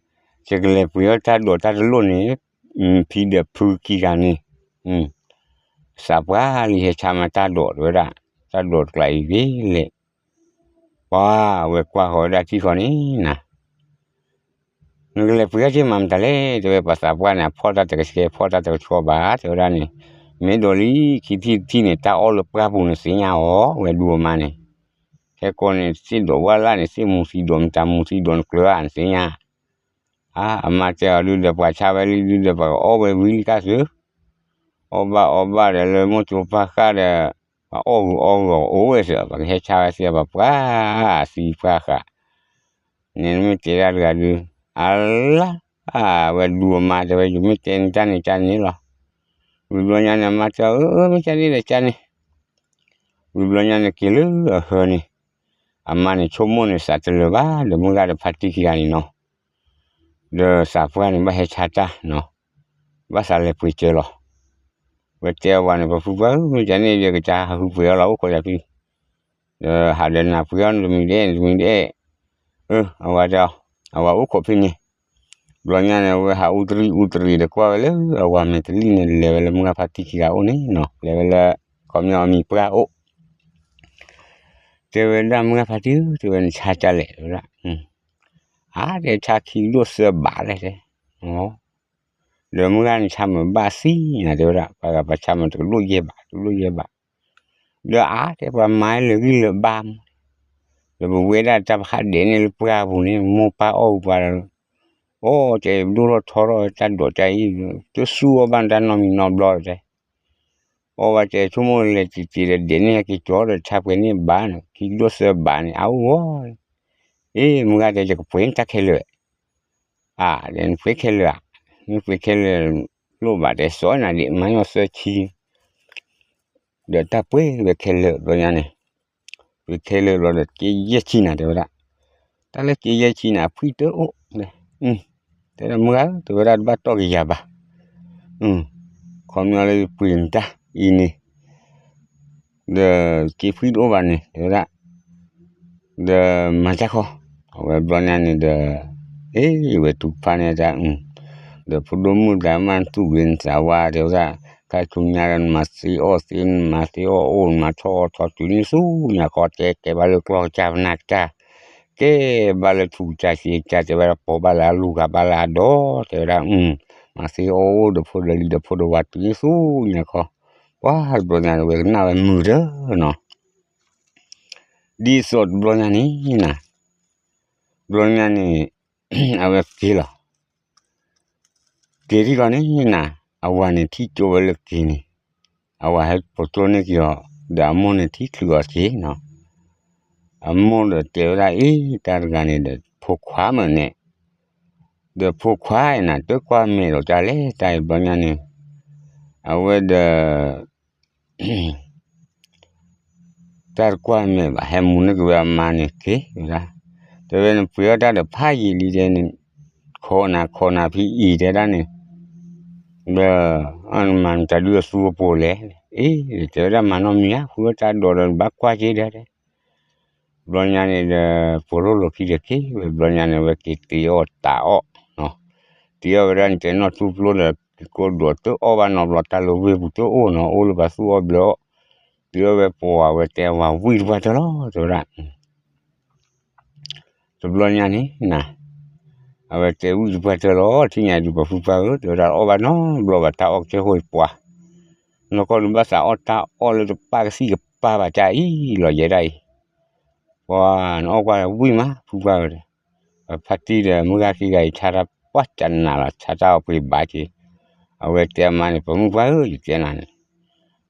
ယကလဲၤပှ့ၤအီၣ်တၢ်ဒိးတၢ်တလိၣ်န့ၣ်, ဖံဒီးဖုခံဂၤန့ၣ် သးပှၢ်လံဟဲဆါမၤတၢ်ဒိး တဲဝဲဒၣ်, တၢ်ဒိးတကျးအံၤဂ့ၤလဲၣ်, ပှၤဝဲကွၢ်ဃီၤဝဲဒၣ်ထံၣ်ဃီန့ၣ်နၤ နကလဲၤပှ့ၤအီၣ်က့ၤမၤမတၤလဲၣ်, တဲဝဲ ပှၤသးပှၢ်န့ၣ် အဖီၣ်တၢ်တကဆှဲ ဖီၣ်တၢ်တကဆှီဘၣ် တဲဝဲဒၣ်န့ၣ်, မ့ၢ်ဒိးလံခံထံၣ်တထံၣ်န့ၣ် တၢ်အီၣ်လၢပှၢ်ပူၤန့ၣ်သ့ၣ်ညါအီၤ ဝဲဒူအမါန့ၣ်, ခဲကိးန့ၣ် သ့ၣ်ဒိးဝၣ်လၢ်န့ၣ် သ့ၣ်မူၤသံဒိးမတၤ မူၤသံဒိးနကျၢၤဧါန့ၣ်သ့ၣ်ညါ, အါ အမါတဲအီၤဒုဒီး ပှၤဆါဝဲလံဒုဒီး ပှၤကအီၣ်ဝဲဝံၤလံကါသု အီၣ်ဘၣ်အီဘၣ်ဒီးလၢမိၢ်ကၠိပၢ်ဃၢ်ဒီး ပှၤအီၣ်ဂုၤအီဂီၤအိၣ်ဝဲစ့ၢ် ပှၤကဟဲဆါဝဲသ့ၣ် ပှၤပှၢ်သံပှၢ်ဃာ်, န့ၣ်မ့ၢ်တဲဒၣ်တဂၤဒု, အလါ ဝဲဒူအမါတဲဝဲ ယမ့ၢ်တဲန့ၣ်တၢ်န့ၣ်ကန့ၣ်လီၤ, ဝံၤဘျီညါန့ၣ် အမါတဲအီၤ အၢ မ့ၢ်ကန့ၣ်ဒီးကန့ၣ်, ဝံၤဘျီညါန့ၣ်က့ၤလၢအဟၢန့ၣ်, အမါန့ၣ်ဆိကမိၣ်န့ၣ်သးတလၢာ်ဘၣ် ဒီးမုၢ်ဂၤဒီးဖါတံၢ်ခံဂၤန့ၣ်နီၤ ဒီးသးပှၢ်န့ၣ် ဘၣ်ဟဲဆါတၢ်နီၤ, ဘၣ်သးလဲၤပှ့ၤစၢၤလီၤ. ဝဲတဲအဝၤန့ၣ် ပဖုပှၢ်ဧၢ မ့ၢ်ကန့ၣ်ဒီး ကစၢ်ဟးဃုပှ့ၤအီၣ်လီၤအိၣ်ခိးယၤဖံ, ဒီးဟးဒီးနၤပှ့ၤအီၣ်နတမံၤဒဲး နတမံၤဒဲး, အဝၤတဲအီၤ, အဝၤအိၣ်ခိးဖဲန့ၣ်, ဘျီညါန့ၣ် အဝဲဟးအူတရံးအူတရံးဒီးကွၢ်ဝဲလၢအဝၤမဲာ်တလံၣ်န့ၣ် လဲၤဝဲလၢမုၢ်ဂၤဖါတံၢ်ခံဂၤအိၣ်န့ၣ်နီၤ, လဲၤဝဲလၢ ခီပညီအမံၤပှၢ်အိၣ် တဲဝဲဒၣ်မုၢ်ဂၤဖါတံၢ်ဧၢ တဲဝဲ နဆါကလဲၣ် တဲဝဲဒၣ်, အါ တဲ ဆါခံကဒိၣ်သၢဘးလဲၣ်တဲ, ဒီးမုၢ်ဂၤန့ၣ်ဆါမုာ်ဘၣ်သံနၤ တဲဝဲဒၣ် ပှၤဂၤပှၤဆါမုာ်တကဒိၣ်ယဲၢ်ဘး တကဒိၣ်ယဲၢ်ဘး, ဒီးအါ တဲ ပှၤမၤလၢာ်ဂံၢ်လၢာ်ဘါမး, ဒီးပဝဲဒၣ်တၢ်ပဟးဒဲးန့ၣ်လၢပှၢ်ပူၤန့ၣ် မိၢ်ပၢ်အီၣ်ပှၤလၢ အီၣ်ကဲအံၤ ပဒိၣ်ထီၣ်ထီထီၣ်တၢ်ဒိးကဲအံၤ, တစူၢ်အီၣ်ဘၣ်နတၢ်နီတမံၤနီတဘျီတဲ, အီၣ်ဘၣ်ကဲဆိကမိၣ်လဲၤစံးစံးဒီးဒဲးန့ၢ်ဟဲက့ၤကၠီဒီးဆါပှဲၤန့ၢ်ဘၣ်န့ၣ် ခံကဒိၣ်သၢဘးန့ၣ် အအိၣ်ဂီၤ, အ့ မုၢ်ဂၤတဲ ယကပှ့ၤနတၢ်ခဲလၢာ်, အါ တဲနပှ့ၤခဲလၢာ်ဧါ, နပှ့ၤခဲလၢာ်, လိၣ်ဘၣ်တဲစီနၤဒံး မၤညီသၢဆံ ဒီးတၢ်ပှ့ၤဝဲခဲလၢာ်ဘျီညါန့ၣ်, ပှ့ၤခဲလၢာ်ဘျီဒီး က့ယဲၢ်ဆံနၤတဲဝဲဒၣ်, တၢ်လၢက့ယဲၢ်ဆံန့ၣ် အဖှံတအိၣ်, တဲဒၣ်မုၢ်ဂၤဧၢ တဲဝဲဒၣ် တဘၣ်တီၢ်က့ၤယၤဘၣ်, ခီပညီလၢယပှ့ၤနတၢ်အံၤန့ၣ် ဒီးက့ဖှံတအိၣ်ဘၣ်န့ၣ် တဲဝဲဒၣ်, ဒီးမၤတၢ်ခီ, အဝဲဘျီညါန့ၣ်ဒီး, အ့ ဝဲတူၢ်ဖါန့ၣ်တၢ်, ဒီးဖိဒိၣ်မုၣ်သးမၢ်သူၣ်ဂ့ၤနသးဝါတဲဝဲဒၣ်, ခါဆူညါဒီးနမၤသ့အီၣ်သ့ နမၤသ့အီၣ်အိၣ် နမၤထီၣ်အီၣ်ထီၣ်တုၤန့ၣ်ဆူညါခီ တဲကဲဘၣ်လၢကျီၢ်ကစၢ်ပနၢ်ကစၢ်, ကဲဘၣ်လၢထူကစၢ်စ့ကစၢ် တဲဝဲဒၣ်ပိာ်ဘၣ်လၢအလူၢ်ဂၤဘၣ်လၢအဒီး တဲဝဲဒၣ်, မၤသ့အီၣ်အိၣ်ဒီးဖိဒီးလံၤဒီးဖိဒီးဝၤတုၤန့ၣ်ဆူညါခီ, ပှၤတဘျီညါန့ၣ် ဝဲကနၣ်ဝဲမုာ်တၢ်နီၤ ဒ်သိးတဘျီညါန့ၣ်နၤ, တဘျီညါန့ၣ် အဝဲက့ၤလီၤ, က့ၤထံၣ်ကီးန့ၣ်နၤ, အဝၤန့ၣ်ထံၣ်ကၠိဝဲလၢက့ၤန့ၣ်, အဝၤဟဲပိာ်ကၠိန့ၢ်က့ၤအီၤ, ဒီးအမိၢ်န့ၣ်ထံၣ်ချုးအီၤက့ၤနီၤ, အမိၢ်ဒီးတဲဝဲဒၣ် အ့ တၢ်တဂၤန့ၣ်ဒီး ဖိခွါမုၣ်န့ၣ်, ဒီးဖိခွါအံၤနၤ တကွၢ်မဲာ်ဒီးတၢ်လဲၣ် တၢ်အံၤဘျီညါန့ၣ်, အဝဲဒီး တၢ်တကွၢ်မဲာ်ဘၣ် ဟဲမူန့ၢ်က့ၤဝဲအမါန့ၣ်က့ၤဝဲဒၣ်, တဲဝဲနပှ့ၤအီၣ်တၢ်ဒီးဖးယံာ်လံတဲန့ၣ်, ခိးနၤခိးနၤဖံအံၤတဲဒၣ်န့ၣ်, ဒီး နမၤနတၢ်ဒုးအသူအပိၤလဲၣ်, အ့ တဲဝဲဒၣ်မၤနီတမံၤဧါ ဃုအီၣ်တၢ်ဒိးဒီးနဘၣ်ကွၢ်က့ၤဒၣ်တဲ ဘျီညါန့ၣ်ဒီး ပိာ်လိၣ်လိာ်ခံဒီးက့ၤဝဲ ဘျီညါန့ၣ် ဝဲက့ၤတ့အီၣ်တၢ်အီၣ်, တ့အီၣ်ဝဲဒၣ်န့ၣ် တဲနီၢ်ထူဖျိဒီး က့ၤကိးဒိးတအီၣ်ဘၣ်နီတဘျီ တၢ်လၢဝ့ၢ်ပူၤတအိၣ်နီၤ အိၣ်လၢပှၤသူၣ်အီၣ်ဘျၢအီၣ်, တ့အီၣ်ဝဲပှၤဝဲတဲဝဲဝံၣ်တပှၢ်တၢၢ်လီၤ တဲဝဲဒၣ် တဘျီညါန့ၣ်နၤ, အဝဲတဲဝံၣ်တပှၢ်တၢၢ်လီၤ ထံၣ်ညါဒုးပှၤဖုပှၢ်ဧၢ တဲဝဲဒၣ် အီၣ်ဘၣ်နီတဘျီဘၣ် တၢ်အီၣ်ကစၢၢ်ဃိပှၤ, နီၢ်ကီၢ်ဒုးဘၣ်သးအီၣ်တၢ်အီၣ်လၢတပၢ်ကသံၣ်ကပၢ်ဘၣ်တၢ်အံၤလီၤ ယဲဒၣ်အံၤ, ပှၤနအီၣ်ကွၢ်ဝံၣ်မး ဖုပှၢ်ဧၢ, ဖါတံၢ်ဒီးမုၢ်ဂၤခံဂၤအံၤ ဆါတၢ်ပှၢ်တနးလီၤ ဆါတၢ်အီၣ်ပှ့ၤဘၣ်က့ၤ, အဝဲတဲအမါန့ၣ် ပှၤမုၣ်ပှၢ်ဧၢ ယတဲနၤန့ၣ်,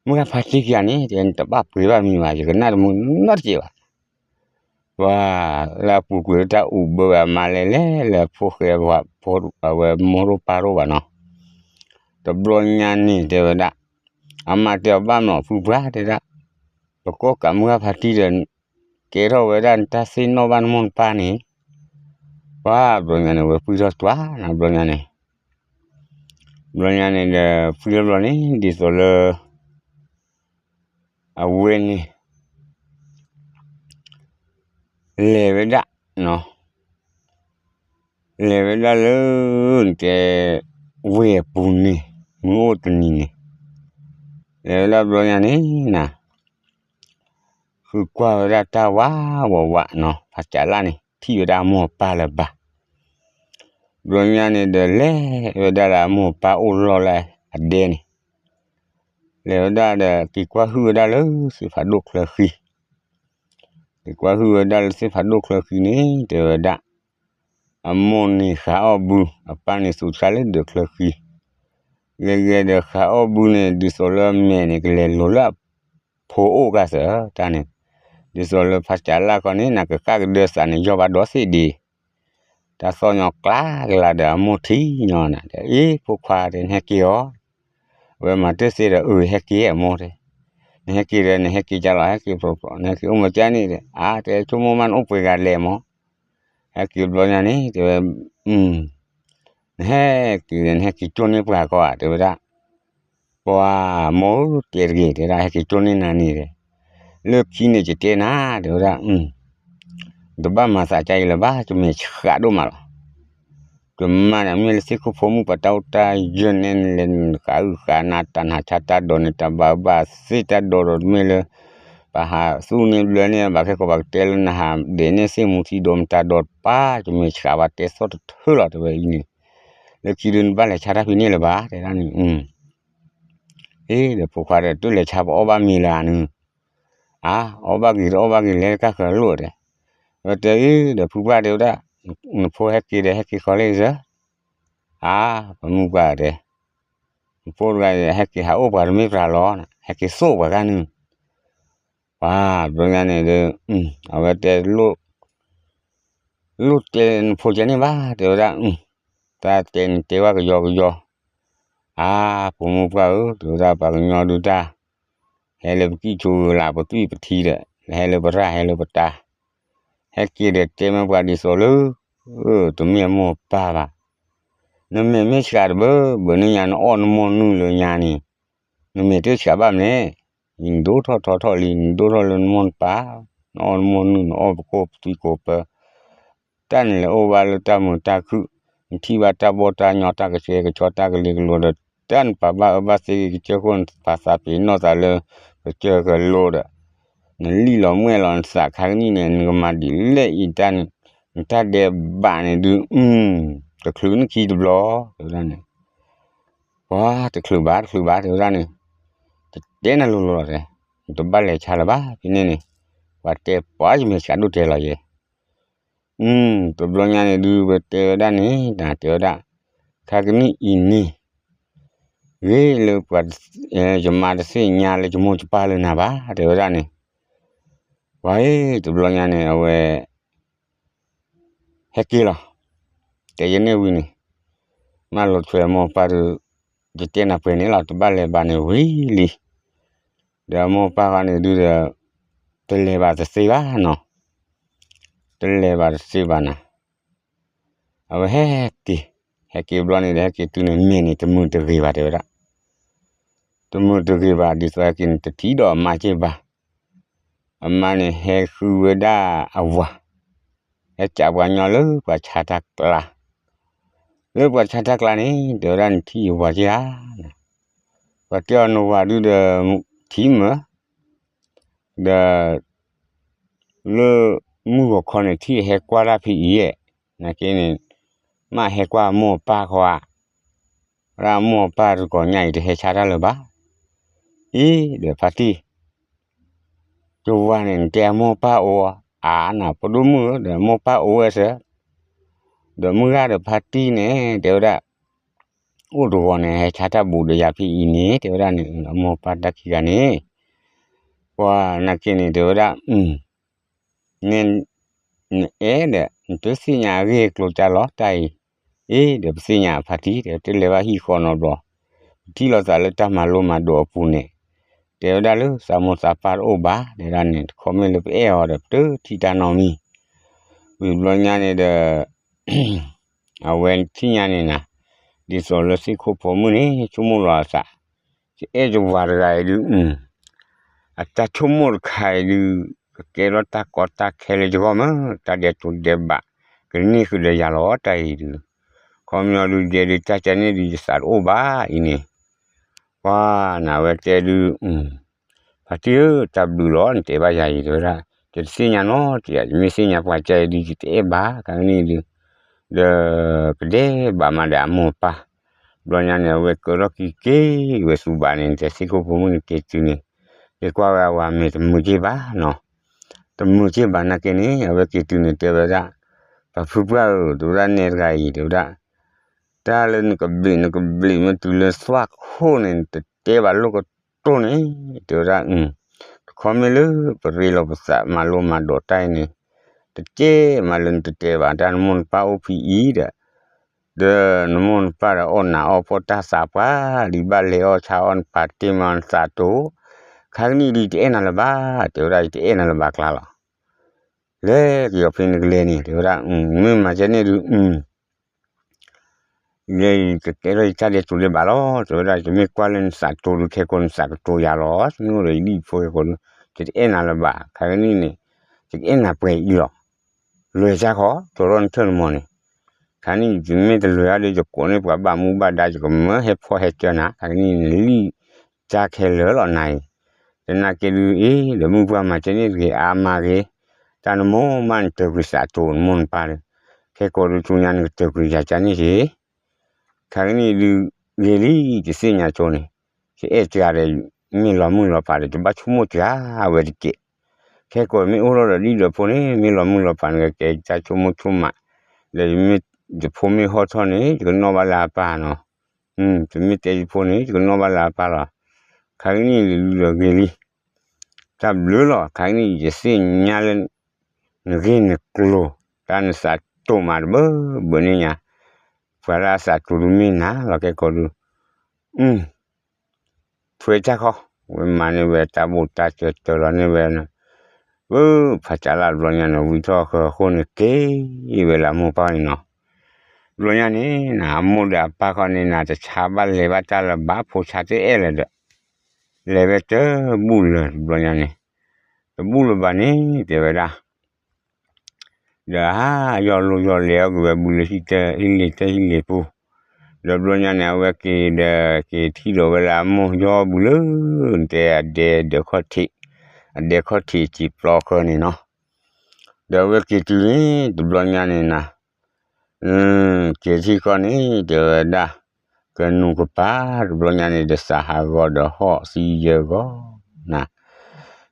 မုၢ်ဂၤဖါတံၢ်ခံဂၤန့ၣ် တဲနတဘၣ်ပှ့ၤဘၣ်မံၤဘၣ် ယကနၣ်တမုာ်နီတစဲးဘၣ် ပှၤလၢအပူၤကွံာ်လၢတၢ်အူးဘၢဝဲအမါလဲၣ်လဲၣ်လၢဖိၣ်ဃဲ အဝဲမိၢ်ရိၣ်ပၢ်ရိၣ်ဘၣ်နီၤ, တဘျီညါန့ၣ်တဲဝဲဒၣ်, အမါတဲအီၤဘၣ်မနီၤ ဖုပှၢ်တဲဒၣ်, ပကိးကးမုၢ်ဂၤဖါတံၢ်ဒီး ကဲထီၣ်ဝဲဒၣ်နတၢ်သ့ၣ်နီၣ်ဘၣ်နမိၢ်နပၢ်န့ၣ်, ပှၤဘျီညါန့ၣ် ဝဲပှံၢ်ထီၣ်တွၤနီၤ ဘျီညါန့ၣ်, ဘျီညါန့ၣ်ဒီး ပှံၢ်ထီၣ်ဘျီန့ၣ် ဒ်သိးလၢ အဝဲန့ၣ် လဲၤဝဲဒၣ်, လဲၤဝဲဒၣ်လၢ တဲ ဝ့ၢ်အပူၤန့ၣ် မုၢ်အိၣ်တနံၤန့ၣ်, လဲၤဝဲဒၣ်ဘျီညါန့ၣ်နၤ, ဃုကွၢ်ဝဲဒၣ်တၢ်ဝးဝးဝးနီၤ ဖးကးလၢ်န့ၣ် ထံၣ်ဝဲဒၣ်အမိၢ်အပၢ်လၢၤဘၣ် ဘျီညါန့ၣ်ဒီး လဲၤဝဲဒၣ်လၢအမိၢ်အပၢ်အိၣ်လီၢ်လၢအဒဲန့ၣ်, လဲၤဝဲဒၣ်ဒီး က့ၤကွၢ်ဟုၣ်ဝဲဒၣ်လၢသ့ၣ်ဖးဒိၣ်ချၢဃံ, က့ၤကွၢ်ဟုၣ်ဝဲဒၣ်လၢသ့ၣ်ဖးဒိၣ်ချၢဃံန့ၣ် တဲဝဲဒၣ်, အမိၢ်န့ၣ်ဃးအီၣ်ဘု, အပၢ်န့ၣ်သူးဆါလၢဒၢးချၢဃံ, ဂဲၤဂဲၤဒီးဃးအီၣ်ဘုန့ၣ် ဒ်သိးလၢအမဲာ်န့ၣ် ကလဲၤလိၤလၢအဖိအိၣ်ကသၢၣ်တၢ်န့ၣ်, ဒ်သိးလၢဖးကးလၢ်ခီန့ၣ် နကဃၣ်ကဒၢသးန့ၣ် ယီၢ်ဘၣ်ဒီးသ့ၣ်ဒံး တၢ်သီၣ်ညီကျါကလါဒီးအမိၢ်ထံၣ်ညီနၤ အ့ ဖိခွါတဲ နဟဲက့ၤအီၤ, အဝဲမၤတၢ်သ့ဒီး အၢ ဟဲက့ၤအမိၢ်တဲ, နဟဲက့ၤဒီး နဟဲက့ၤကလီၤ ဟဲက့ၤဖျိဖျိ နဟဲက့ၤအိၣ်မၤကန့ၣ်ဒီး အါ တဲဆိကမိၣ်မး နအိၣ်ပှဲၤဂၤလဲၣ်မၢ်, ဟဲက့ၤဘျီညါန့ၣ် တဲဝဲ နဟဲက့ၤဒီး နဟဲက့ၤကၠိန့ၢ်ပှၤကီးဧါ တဲဝဲဒၣ် ပှၤမိၢ်တဲတဂ့ၤ တဲဒၣ် ဟဲက့ၤကၠိန့ၢ်နၤန့ၣ်ဒီး လၢခံန့ၣ်ယတဲနၤ တဲဝဲဒၣ် တဘၣ်မၤသးကါအံၤလၢၤဘၣ် ကမဲာ်ဆှးဒိၣ်မးလီၤ, ကမၤန့ၣ် မ့ၢ်လၢသ့ၣ်ခိၣ်ဖိမုၣ်ပှၤတၢ်အိၣ်တၢ်ယၢၤန့ၣ် နလဲၤဃးအုၣ်ဃးနၤ တၢ်နဟးဆါတၢ်ဒိးန့ၣ် တၢ်ဘၣ်ဘၣ်သ့ၣ်တၢ်ဒိးဒီး မ့ၢ်လၢ ပဟးသူၣ်န့ၢ်ဘျၢန့ၢ် ဘၣ်ခဲကိးဘၣ်ကတဲလၢနဟးဒဲးန့ၢ်သ့ၣ်မူထံဒိးမတၤဒိးတပၢ် ကမဲာ်ဆှးဘၣ်တဲသီၣ်တထၢလီၤ တဲဝဲအံၤန့ၣ်, လၢခံဒုးနဘၣ်လဲၤဆါတၢ်ဖဲန့ၣ်လၢၤဘၣ် တဲဒၣ်န့ၣ် အ့ ဒီးဖိခွါဒီး တလဲၤဆါပအီၣ်ဘၣ်မ့ၤလၢနုၤ, အါ အီၣ်ဘၣ်ဂ့ၤတအီၣ်ဘၣ်ဂ့ၤ လဲၤတကၢ်ဃၢၤလိာ်တဲ, ဝဲတဲအ့ ဒီးဖုပှၢ်တဲဝဲဒၣ်, နဖိဟဲက့ၤဒီး ဟဲက့ၤဃီလၢယစၢၤ အါ, ပမိၢ်ပှၢ်တဲ, နဖိတဂၤအံၤ ဟဲက့ၤဟးအိၣ်ပှၤတမ့ၢ်ပြးလီၤ, ဟဲက့ၤသိၣ်ပှၤဂၤနုာ်, ပှၤတဘျီညါန့ၣ်ဒီး အဝဲတဲလိၣ်, လိၣ်တဲနဖိကဲန့ၣ်ဘၣ် တဲဝဲဒၣ်, တၢ်တဲန့ၣ်တဲဝဲကယီကယီ, အါ, ပမိၢ်ပှၢ်ဧၢ တဲဝဲဒၣ် ပှၤကညီဒုးတၢ် ဟဲလၢပကံၢ်ဆိဂုၤလၢ်ပသွံၣ်ပထံဒီး ဟဲလၢပရၢ်ဟဲလၢပတၢ်, ဟဲက့ၤဒီးတဲမ့ၢ်ပှၤဒ်သိးလၢ တမ့ၢ်အမိၢ်အပၢ်ဘၣ်, နမဲာ်မ့ၢ်ဆှးတဘၢဘၢန့ၢ်ညါ နအီၣ်နမိၢ်နုၢ်လၢညါန့ၣ်, နမဲာ်တဆှးဘၣ်မလဲၣ်, နဒိၣ်ထီၣ်ထီထီၣ်လံ နဒိၣ်ထီၣ်လၢနမိၢ်နပၢ်, နအီၣ်နမိၢ်နုၢ် နအီၣ်ပကိၢ်ပသွံၣ်ကိးပၢ တၢ်နလဲၤအိၣ်ဘၣ်လၢတၢ်မုာ်တၢ်ခုၣ်, နထံၣ်ဘၣ်တၢ်ဘီၣ်တၢ်ညီ တၢ်ကဆှဲကဆှီ တၢ်ကလ့ကလိၤဒီး တၢ်နပာ်ဘၣ်အၢဘၣ်သီကစၢၢ်ခိၣ် နပာ်သးပ့ၤနီၣ်သးလၢ ကစၢၢ်ကလိဒီး နလံၣ်လီၤမှဲၣ်လီၤနသးခါကနံၣ်န့ၣ် နကမၤဒ်လဲၣ်အံၤတၢ်န့ၣ်, နတၢ်ဒဲးဘးန့ၣ်ဒုး တချုးနခံတဘျီ တဲဝဲဒၣ်န့ၣ်, ပှၤတချုးဘၣ်တချုးဘၣ် တဲဝဲဒၣ်န့ၣ်, တတဲနၤလိၤလိၤလီၤတဲ, နတဘၣ်လဲၤဆါလၢၤဘၣ် ဖဲန့ၣ်န့ၣ်, ပှၤတဲပှၤယမဲာ်ဆှးဒိၣ်တဲလီၤယဲ တဘျီညါန့ၣ်ဒုး ပတဲဝဲဒၣ်န့ၣ် တဲဝဲဒၣ်, ခါကနံၣ်အံၤန့ၣ် ဂ့ၤလၢပှၤ ယမါတသ့ၣ်ညါလၢယမိၢ်ယပၢ်လၢနၤဘၣ် တဲဝဲဒၣ်န့ၣ်, ပှၤအံၤ တဘျီညါန့ၣ် အဝဲ ဟဲက့ၤလီၤ, တဲယဲန့ၣ်ဝံၤန့ၣ်, မၢလီၤထွဲအမိၢ်အပၢ်ဒုး, ယတဲနၤပှဲၤန့ၣ်လီၤ တဘၣ်လဲၤဘၣ်န့ၣ်ဝံၤလံ, ဒီးအမိၢ်အပၢ်ဃီန့ၣ်ဒုးဒီး, တလဲၤဘၣ်တသ့ဘၣ်နီၤ, တလဲၤဘၣ်တသ့ဘၣ်နၤ အဝဲဟဲက့ၤ, ဟဲက့ၤဘျီန့ၣ်ဒီး ဟဲက့ၤတုၤန့ၣ် မဲာ်န့ၣ်တမုာ်တဂ့ၤဘၣ် တဲဝဲဒၣ်, တမုာ်တဂ့ၤဘၣ် ဒ်သိးဟဲက့ၤန့ၣ် တထံၣ်ဒီးအမါက့ၢ်ဘၣ်, အမါန့ၣ်ဟဲဃုဝဲဒၣ်အဝၤ, ဟဲကးပှၤညီလၢပှၤဆါတၢ်ကျါ, လၢပှၤဆါတၢ်ကျါန့ၣ် တဲဝဲဒၣ်နထံၣ်ယဝၤက့ၢ်ဧါ, ပှၤတဲအီၤနဝၤဒုးဒီး ထံၣ်မၢ ဒီး လၢမုၢ်ဂီၤခီန့ၣ် ထံၣ်ဟဲကွၢ်တၢ်ဖဲအံၤယဲၢ်, နာ်က့န့ၣ်, မ့ၢ်ဟဲကွၢ်အမိၢ်အပၢ်ဃီဧါ, ဝဲဒၣ်အမိၢ်အပၢ်တကိးညါအံၤတဟဲဆါတၢ်လၢၤဘၣ်, အံၤဒီးဖါတံၢ် ယဝၤန့ၣ် နတဲအမိၢ်အပၢ်အိၣ်ဧါ, အါနၤ ဖိဒိၣ်မုၣ်ဧၢ ဒီးအမိၢ်အပၢ်အိၣ်ဝဲစ့ၢ်, ဒီးမုၢ်ဂၤဒီးဖါတံၢ်န့ၣ် တဲဝဲဒၣ် အိၣ်တဂီၤန့ၣ် ဟဲဆါတၢ်ဘူးဒီးယၤဖဲအံၤန့ၣ် တဲဝဲဒၣ်န့ၣ် အမိၢ်အပၢ်တၢ်ခံဂၤန့ၣ်, ပှၤနာ်က့န့ၣ် တဲဝဲဒၣ် နအဲၣ်ဒီး နတသ့ၣ်ညါအဂ့ၢ်အကျိၤကၢ်လီၤတၢ်အံၤ, အ့ဒီးပသ့ၣ်ညါဖါတံၢ် တဲတလဲၤဘၣ်ဟံၣ်ဃီနီတဘျီ, ပထံၣ်လိာ်သးလၢတၢ်မၤလိမၤဒိးအပူၤန့ၣ်, တဲဝဲဒၣ်လၢသးမိၢ်သးပၢ်တအိၣ်ဘၣ် တဲဒၣ်န့ၣ် တခီမ့ၢ်လၢပအဲၣ်အီၤဒီး ပတထံၣ်တၢ်နီတမံၤ, ဝံၤဘျီညါန့ၣ်ဒီး အဝဲထံၣ်ညါန့ၣ်နၤ, ဒ်သိးလၢသ့ၣ်ခိၣ်ဖိမုၣ်န့ၣ် ဆိကမိၣ်လီၤအသး, ယအဲၣ်ယဝၤတဂၤအံၤဒုး, အတၢ်ဆိကမိၣ်တခါအံၤဒုး, ကကဲထီၣ်တၢ်ကီတၢ်ခဲလၢယဂီၢ်မး, တၢ်ဒဲးတိၤဒဲးဘး, ကန့ၢ်ဃုာ်ဒီးယၤလီၤတၢ်အံၤဒုး, ခီပညီဒုး ယဲဒုးတၢ်ကန့ၣ်ဒုး ယသးတအိၣ်ဘၣ်အံၤန့ၣ်, ပှၤနၤဝဲတဲဒုး ဖါတံၢ်ဧၢ တၢ်ဘျုးလီၤ နတဲဘၣ်ယၤအံၤ တဲဝဲဒၣ်, ယတသ့ၣ်ညါနီတဂၤ, ယမ့ၢ်သ့ၣ်ညါပှၤကၢအံၤဒုး ယတအဲၣ်ဘၣ် ခါကနံၣ်ဒုး, ဒီးကဒဲးဘးမးဒီးအမိၢ်အပၢ်, ဘျီညါန့ၣ် အဝဲကၢထီၣ်က့ၤက့ၤဝဲဆူဘၣ်န့ၣ် တဲသ့ၣ်ခိၣ်ဖိမုၣ်န့ၣ်က့ၤတုၤန့ၣ်, က့ၤကွၢ်ဝဲအဝၤမဲာ်တမုာ်က့ၢ်ဘၣ်နီၤ, တမုာ်က့ၢ်ဘၣ်နာ်က့န့ၣ် အဝဲက့ၤတုၤန့ၣ်တဲဝဲဒၣ်, ပၢ်ဖုပှၢ်ဧၢ တဲဝဲဒၣ်နဲတဂၤအံၤ တဲဝဲဒၣ် တၢ်လၢနကဘျံးနကဘျံးမ့ၢ်တုၤလၢသွၣ်ခိၣ်န့ၣ် နတတဲဘၣ်လိၣ်ကတိၢ်န့ၣ် တဲဝဲဒၣ်, တခီမ့ၢ်လၢပရ့လိာ်ပသးမၤလိမၤဒိးတၢ်အံၤန့ၣ်, တကဲမးလၢနတတဲဘၣ်တၢ်နမိၢ်နပၢ်အိၣ်ဖဲအံၤဒီး, ဒီးနမိၢ်နပၢ်ဒီးအီၣ်နၤအီၣ်ဖှီၣ်တၢ်သးပှၢ်လံ ဘၣ်လဲၤအီၣ်ဆါအီၣ်နပာ်တ့ၢ်မၤနသးတိၤ, ခါကနံၣ်ဒုးယတအဲၣ်နၤလၢၤဘၣ် တဲဝဲဒၣ် ယတအဲၣ်နၤလၢၤဘၣ်ကျါလီၤ. လဲၤက့ၤအီၤဖဲနကလဲၤန့ၣ် တဲဝဲဒၣ်, မ့ၢ်မၤကဲန့ၣ်ဒုး ယကကဲထီၣ်ယတၢ်ဒဲးတိၤဒဲးဘးလီၤ တဲဝဲဒၣ်, ယမ့ၢ်ကွၢ်လၢနသးတိၤဒုး ခဲကိာ်နသးကတိၤယၤလီၤ, မ့ၢ်အိၣ်ဒီးယဒ်ဖိခဲကိာ်ဒုး ယတအဲၣ်နၤလၢၤဘၣ်, ခါကနံၣ်န့ၣ် ယကအဲၣ်နၤပှဲၤအံၤလီၤ. လဲၤစၢ်ခီ ကၠီထီၣ်နထၢၣ်နမီၤန့ၣ်, ခါနံၣ် ယမ့ၢ်တလဲၤအါဒီး ယကိးန့ၢ်ပှၤဘၣ်မူဘၣ်ဒါ ယကမၢဟဲဖှီၣ်ဟဲကၢနၤ, ခါကနံၣ်န့ၣ် လံၣ်စၢ်ခဲလၢာ်လီၤနၤအံၤ, တနာ်က့ဒုးအ့ၣ် ဒီးမုၢ်ပှၢ်မၤကဲန့ၣ်တဂ့ၤ အါမးဂ့ၤ, တၢ်နမိၢ်မးနတၢၤကွံာ်သးတိၤနမိၢ်နပၢ်ဒီး, ခဲကိာ်ဒုးဆူညါနကတၢၤကွံာ်ယၤကန့ၣ်က့ၤ ခါကနံၣ်ဒုး ဂ့ၤလံ ယသ့ၣ်ညါဆိန့ၣ်, ယအဲၣ်စှၤဒီး မ့ၢ်လီၤမုၢ်လီၤဖးဒီး ယဘၣ်ဆိကမိၣ်စှၤဝဲတက့ၢ်. ခဲကိာ်မ့ၢ်အိၣ်ထီၣ်ဒီးဒ်ဒီးဖိန့ၣ် မ့ၢ်လီၤမုၢ်လီၤဖးန့ၣ် ကကဲတၢ်ဆိကမိၣ်ဆိကမး, ဒီးယမ့ၢ် ယဖိမ့ၢ်ဟီၣ်ထီၣ်န့ၣ် ယကနီၣ်ဘၣ်လၢအပၢ်နီၤ. တမ့ၢ်တဲယဖိန့ၣ် ယကနီၣ်ဘၣ်လၢအပၢ်လီၤ. ခါကနံၣ်အံၤ လံၤလံၤဒီးဂ့ၤလံ, တၢ်ဘျုးလီၤ. ခါကနံၣ်အံၤ ယသ့ၣ်ညါလၢ နဂ့ၢ်နကျိၤ, တၢ်နသးတိၤမးတဘၢဘၢန့ၣ်ညါ, ပှၤလၢအသးတိၤဒုးမ့ၢ်နၤလီၤ ကဲကီးဒုး ထွဲတၢ်ခီ, ဝဲမၤန့ၢ်ဝဲတၢ်ဘိၣ်တၢ်စၢၤ တၢၤလီၤန့ၢ်ဝဲ, ပဖးကးလၢ်တဘျီညါန့ၣ် ဝံထီၣ်ဃၢၤအဃိန့ၣ် က့ၤဝဲလၢအမိၢ်ပၢ်န့ၣ်နီၤ. တဘျီညါန့ၣ် အမိၢ်ဒီးအပၢ်ခီန့ၣ် နတဆါဘၣ်လဲၤဘၣ်တၢ်လၢၤဘၣ် ဖိဆါတအဲၣ်လၢၤဒီး လဲၤဝဲတဘူၣ်လၢၤ တဘျီညါန့ၣ်, တဘူၣ်လၢၤဘၣ်န့ၣ် တဲဝဲဒၣ် ဒီးယီၢ်လိၢ်ယီၢ်လဲၤအီၣ်က့ၤဝဲဘုလၢဟံၣ်တဟံၣ်လ့ၤတဟံၣ်လ့ၤပူၤ, ဒီးဘျီညါန့ၣ် အဝဲက့ၤဒီး က့ၤထံၣ်ဒီးဝဲလၢအမိၢ်ယီၢ်ဘုလၢ နတဲအဒဲဒၢးခီၣ်ထံး, အဒဲခီၣ်ထံးစံာ်ပျီဃၢန့ၣ်နီၤ. ဒီးအဝဲက့ၤတုၤန့ၣ် တဘျီညါန့ၣ်နၤ က့ၤထံၣ်ဃီန့ၣ် တဲဝဲဒၣ် ကနူၤကပၤ တဘျီညါန့ၣ် ဒီးစးဟးဂီၤဒီးဟီၣ်သံယၢဂီၤနၤ,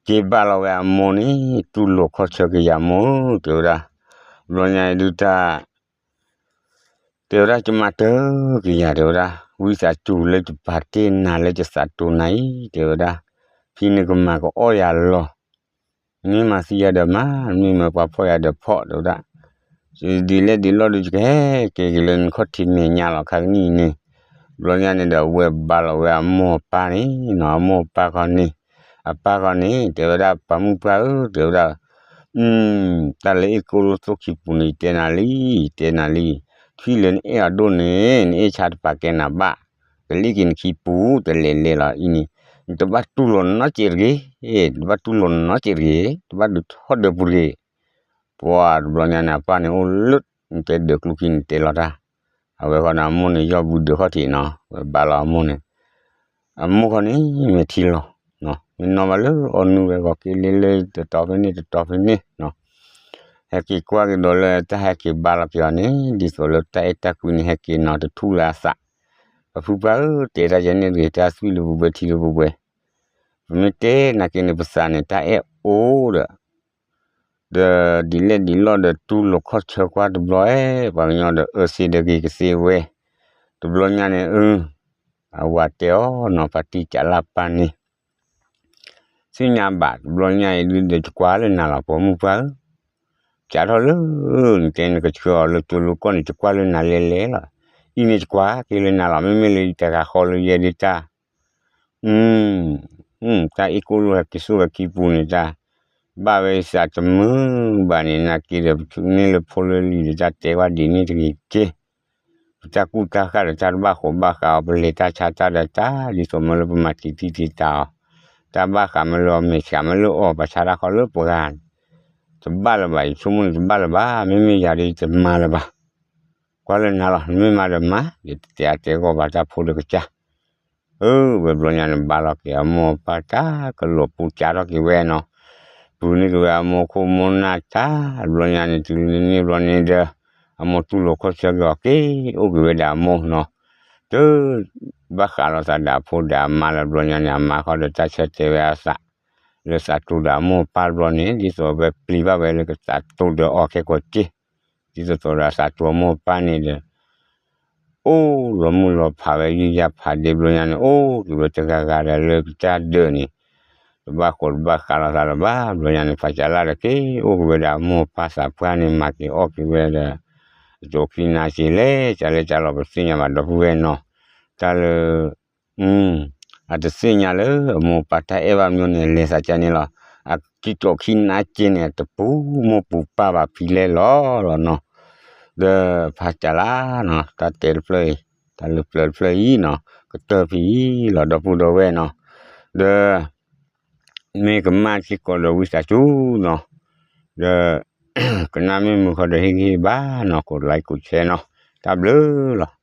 က့ၤဘၣ်လီၤဝဲအမိၢ်န့ၣ် တူၢ်လိာ်ခီၣ်ဆၢက့ၤယၤမိၢ်ဧၢ တဲဝဲဒၣ်, တဘျီညါအံၤဒုးတၢ် တဲဝဲဒၣ် ယမၤတၢ်က့ၤယၤ တဲဝဲဒၣ် ဝံသးစူၤလၢယပာ်တ့ၢ်နၤလၢယသးတိၤနၤအံၤ တဲဝဲဒၣ်, ဖံန့ၣ်ကမၤကအီၣ်ယၤလီၤ မ့ၢ်မၤသံယၤဒီးမၤ, မ့ၢ်မၤပှၤဖီၣ်ယၤဒီးဖီၣ် တဲဝဲဒၣ်, ဒ်လဲၣ်ဒ်လဲၣ်ဒီး ယကဟဲက့ၤက့ၤလၢနခီၣ်ထံးမဲာ်ညါလီၤ ခါကနံၣ်အံၤန့ၣ်, တဘျီညါန့ၣ်ဒီး အဝဲဘါလီၤဝဲအမိၢ်အပၢ်န့ၣ်နီၤ, အမိၢ်အပၢ်ခီန့ၣ်, အပၢ်ခီန့ၣ် တဲဝဲဒၣ် ပၢ်မုၣ်ပၢ်ဧၢ တဲဝဲဒၣ် တၢ်လၢအ့ၣ်ကိၣ်လိၣ်သိၣ်ခံပူၤန့ၣ် ယတဲနၤလံ, ယတဲနၤလံ, ထွံၣ်လၢနအဲၣ်အီၤဒိၣ်န့ၣ် နအဲၣ်ဆါတပာ်ကဲနၤဘၣ်, ကလ့ၣ်က့ၤနခံပူၤ တလဲၤလဲၤလီၤအံၤန့ၣ်, နတဘၣ်တူၢ်လိာ်နီတစဲးတဂ့ၤ, တဘၣ်တူၢ်လိာ်နီတစဲးတဂ့ၤ, တဘၣ်ဒုးထီၣ်ဒၢးပူၤတဂ့ၤ, ပှၤတဘျီညါန့ၣ် အပၢ်န့ၣ်အိၣ်လၢ နတဲဒၢးကျိချံန့ၣ်တဲလီၤတၢ်, အဝဲဃီန့ၣ် အမိၢ်န့ၣ် ယီၢ်ဘုဒၢးခီၣ်ထံးနီၤ, ဝဲဘါလီၤအမိၢ်န့ၣ် အမိၢ်ခီန့ၣ် မဲာ်ထံလီၤ, မ့ၢ်နီၢ်ဘၣ်လၢအီၤနုၢ်ဝဲဂီၤက့ၤလ့လၢတတီၤဖဲန့ၣ်တတီၤဖဲန့ၣ်နီၤ, ဟဲက့ၤကွၢ်က့ၤဒီးလၢတၢ်ဟဲက့ၤဘါလီၤက့ၤအီၤန့ၣ် ဒ်သိးလၢတၢ်အဲၣ်တၢ်ကွံန့ၣ် ဟဲက့ၤနီၤတထူၣ်လၢအသး, ပဖုပၢ်ဧၢ တဲတၢ်ယဲန့ၣ်တဂ့ၤ တၢ်သွံၣ်လၢပူၤဘဲထံလၢပူၤဘဲ, ပမ့ၢ်တဲနာ်က့န့ၣ် ပသးန့ၣ် တၢ်အဲၣ်အိၣ်ဒီး ဒီးဒ်လဲၣ်ဒ်လဲၣ်ဒီးတူၢ်လိာ်ခီၣ်ဆၢကွၢ်တဘျီဧၢ, ပှၤကညီဒီးအၢသ့ဒီးဂ့ၤကသ့ဝဲ, တဘျီညါန့ၣ် အၢ အဝၤတဲအီၤနီၤ ဖါတံၢ်ကးလၢ်ပၢ်န့ၣ် သ့ၣ်ညါဘၣ် တဘျီညါအံၤဒုးဒီး ယကွၢ်လၢနၤလီၤ ပိာ်မုၣ်ပှၢ်ဧၢ, ကးထီၣ်လၢ နတဲနကဆှၢအီၤလၢကၠိလၢကီၢ်န့ၣ် ယကွၢ်လၢနၤလဲၤလဲၤလီၤ, အံၤန့ၣ်ယကွၢ်က့ၤလၢနၤလီၤ မ့မ့ၢ်လၢယတဂၤဃီလၢယဲဒၣ်တၢ် တၢ်အ့ၣ်ကိၣ်လိၣ်ဟဲက့ၤစိၣ်ဝဲခံပူၤန့ၣ် တၢ်ဘၣ်ဝဲယသးတမုာ်ဘၣ်န့ၣ် နာ်က့ဒီး ပဆူန့ၢ်လၢဖိလၢလံၤဒီး တၢ်တဲဝဲဒ်န့ၣ်တဂ့ၤက့, ပတၢ်ကူၣ်တၢ်ဃၣ်ဒီး တၢ်တဘၣ်ဃိးဘၣ်ဃးအီၤ ပလဲၤတၢ်ဆါတၢ်ဒီးတၢ် ဒ်သိးမ့ၢ်လၢပမၤတံၤတံၤတံၤတၢ်အီၤ, တၢ်ဘၣ်ဃးမ့ၢ်လၢအီၤ မဲာ်ဆှးမ့ၢ်လၢအီၤ ပှၤဆါတၢ်ဃီလၢပှၤဂၤ တဘၣ်လၢၤဘၣ် ယဆိကမိၣ်န့ၣ် တဘၣ်လၢၤဘၣ် မ့မ့ၢ်ယၤဒီး ယတမၤလၢၤဘၣ် ကွၢ်လၢနၤလီၤ နမ့ၢ်မၤဒီးမၤ ယတတဲအါတဲဂီၢ်ဘၣ်တၢ်ဖိဒီးကစၢ်, အၢ ဝဲဘျီညါန့ၣ် ဘါလီၤက့ၤအမိၢ်အပၢ်တၢ်ကလိာ်ပူၤ ကးထီၣ်က့ၤဝဲနီၤ, ပူၤန့ၢ်က့ၤဝဲအမိၢ်ခိၣ်မိၢ်နၢ်တၢ် ဘျီညါန့ၣ် တုၤလၢန့ၣ်ဘျီန့ၣ်ဒီး အမိၢ်တူၢ်လိာ်ခီၣ်ဆၢက့ၤအီၤက့ၤ အိၣ်က့ၤဝဲဒီးအမိၢ်နီၤ, တဘၣ်ဃးလိာ်သးဒီးအဖိဒီးအမါလၢဘျီညါန့ၣ် အမါဃီဒီးတၢ်ဆၢတဲာ်ဝဲအသး လၢသးတိၤဒီးအမိၢ်အပၢ်ဘျီန့ၣ် ဒ်သိးဝဲပျံၤဘၣ်ဝဲလၢကသးတိၤဒီးအီၤခဲကိာ်က့ၤ, ဒ်သိးသိးဒီးအသးတိၤအမိၢ်အပၢ်န့ၣ်ဒီး အိၣ်လီၤမုၢ်လီၤဖးဝဲ ယုၢ်ယါဖးဒ့ဘျီညါန့ၣ် အိၣ်က့ၤဝဲတဂၤဂၤဒီးလၢကစၢ်ဒၢးန့ၣ် တဘၣ်ဃိးတဘၣ်ဃးလိာ်သးလၢၤဘၣ် ဘျီညါန့ၣ် ဖးကးလၢ်ဒီးက့ၤ အိၣ်က့ၤဝဲဒီးအမိၢ်အပၢ်သးပှၢ်န့ၣ် မၤက့ၤအီၣ်က့ၤဝဲဒီး အကၠိခံနါက့ၤလဲၤ ကလဲၤကလီၤ ပသ့ၣ်ညါဘၣ်ဒီပုၢ်ဝဲၢ်နီၤ, တၢ်လၢ အတသ့ၣ်ညါလၢအမိၢ်အပၢ်တၢ်အဲၣ်ဘၣ်မညိန့ၣ် လဲၤသးကန့ၣ်လီၤ, အကံၢ်ကၠိခံနါက့ၤန့ၣ် တပူၤမိၢ်ပူၤပၢ်ဘၣ်ဖံးလဲၢ်လီၤလီၤနီၤ, ဒီးဖးကးလၢ်နီၤ တၢ်တဲတဖျၢၣ်အံၤ တၢ်လၢပျၢၤတဖျၢၣ်အံၤနီၤ ကတၢၢ်ဖဲအံၤလီၤ ဒီပုၢ်ဒီဝဲၢ်နီၤ, ဒီး မ့ၢ်ကမၣ်စ့ၢ်ကီးဒီးဝံသးစူၤနီၤ, ဒီး ကနၣ်မ့ၢ်မုာ်ဃီဒီးဟ့ၣ်ဂံၢ်ဟ့ၣ်ဘါနီၤ ကိးlikeကိးshareနီၤ, တၢ်ဘျုးလီၤ.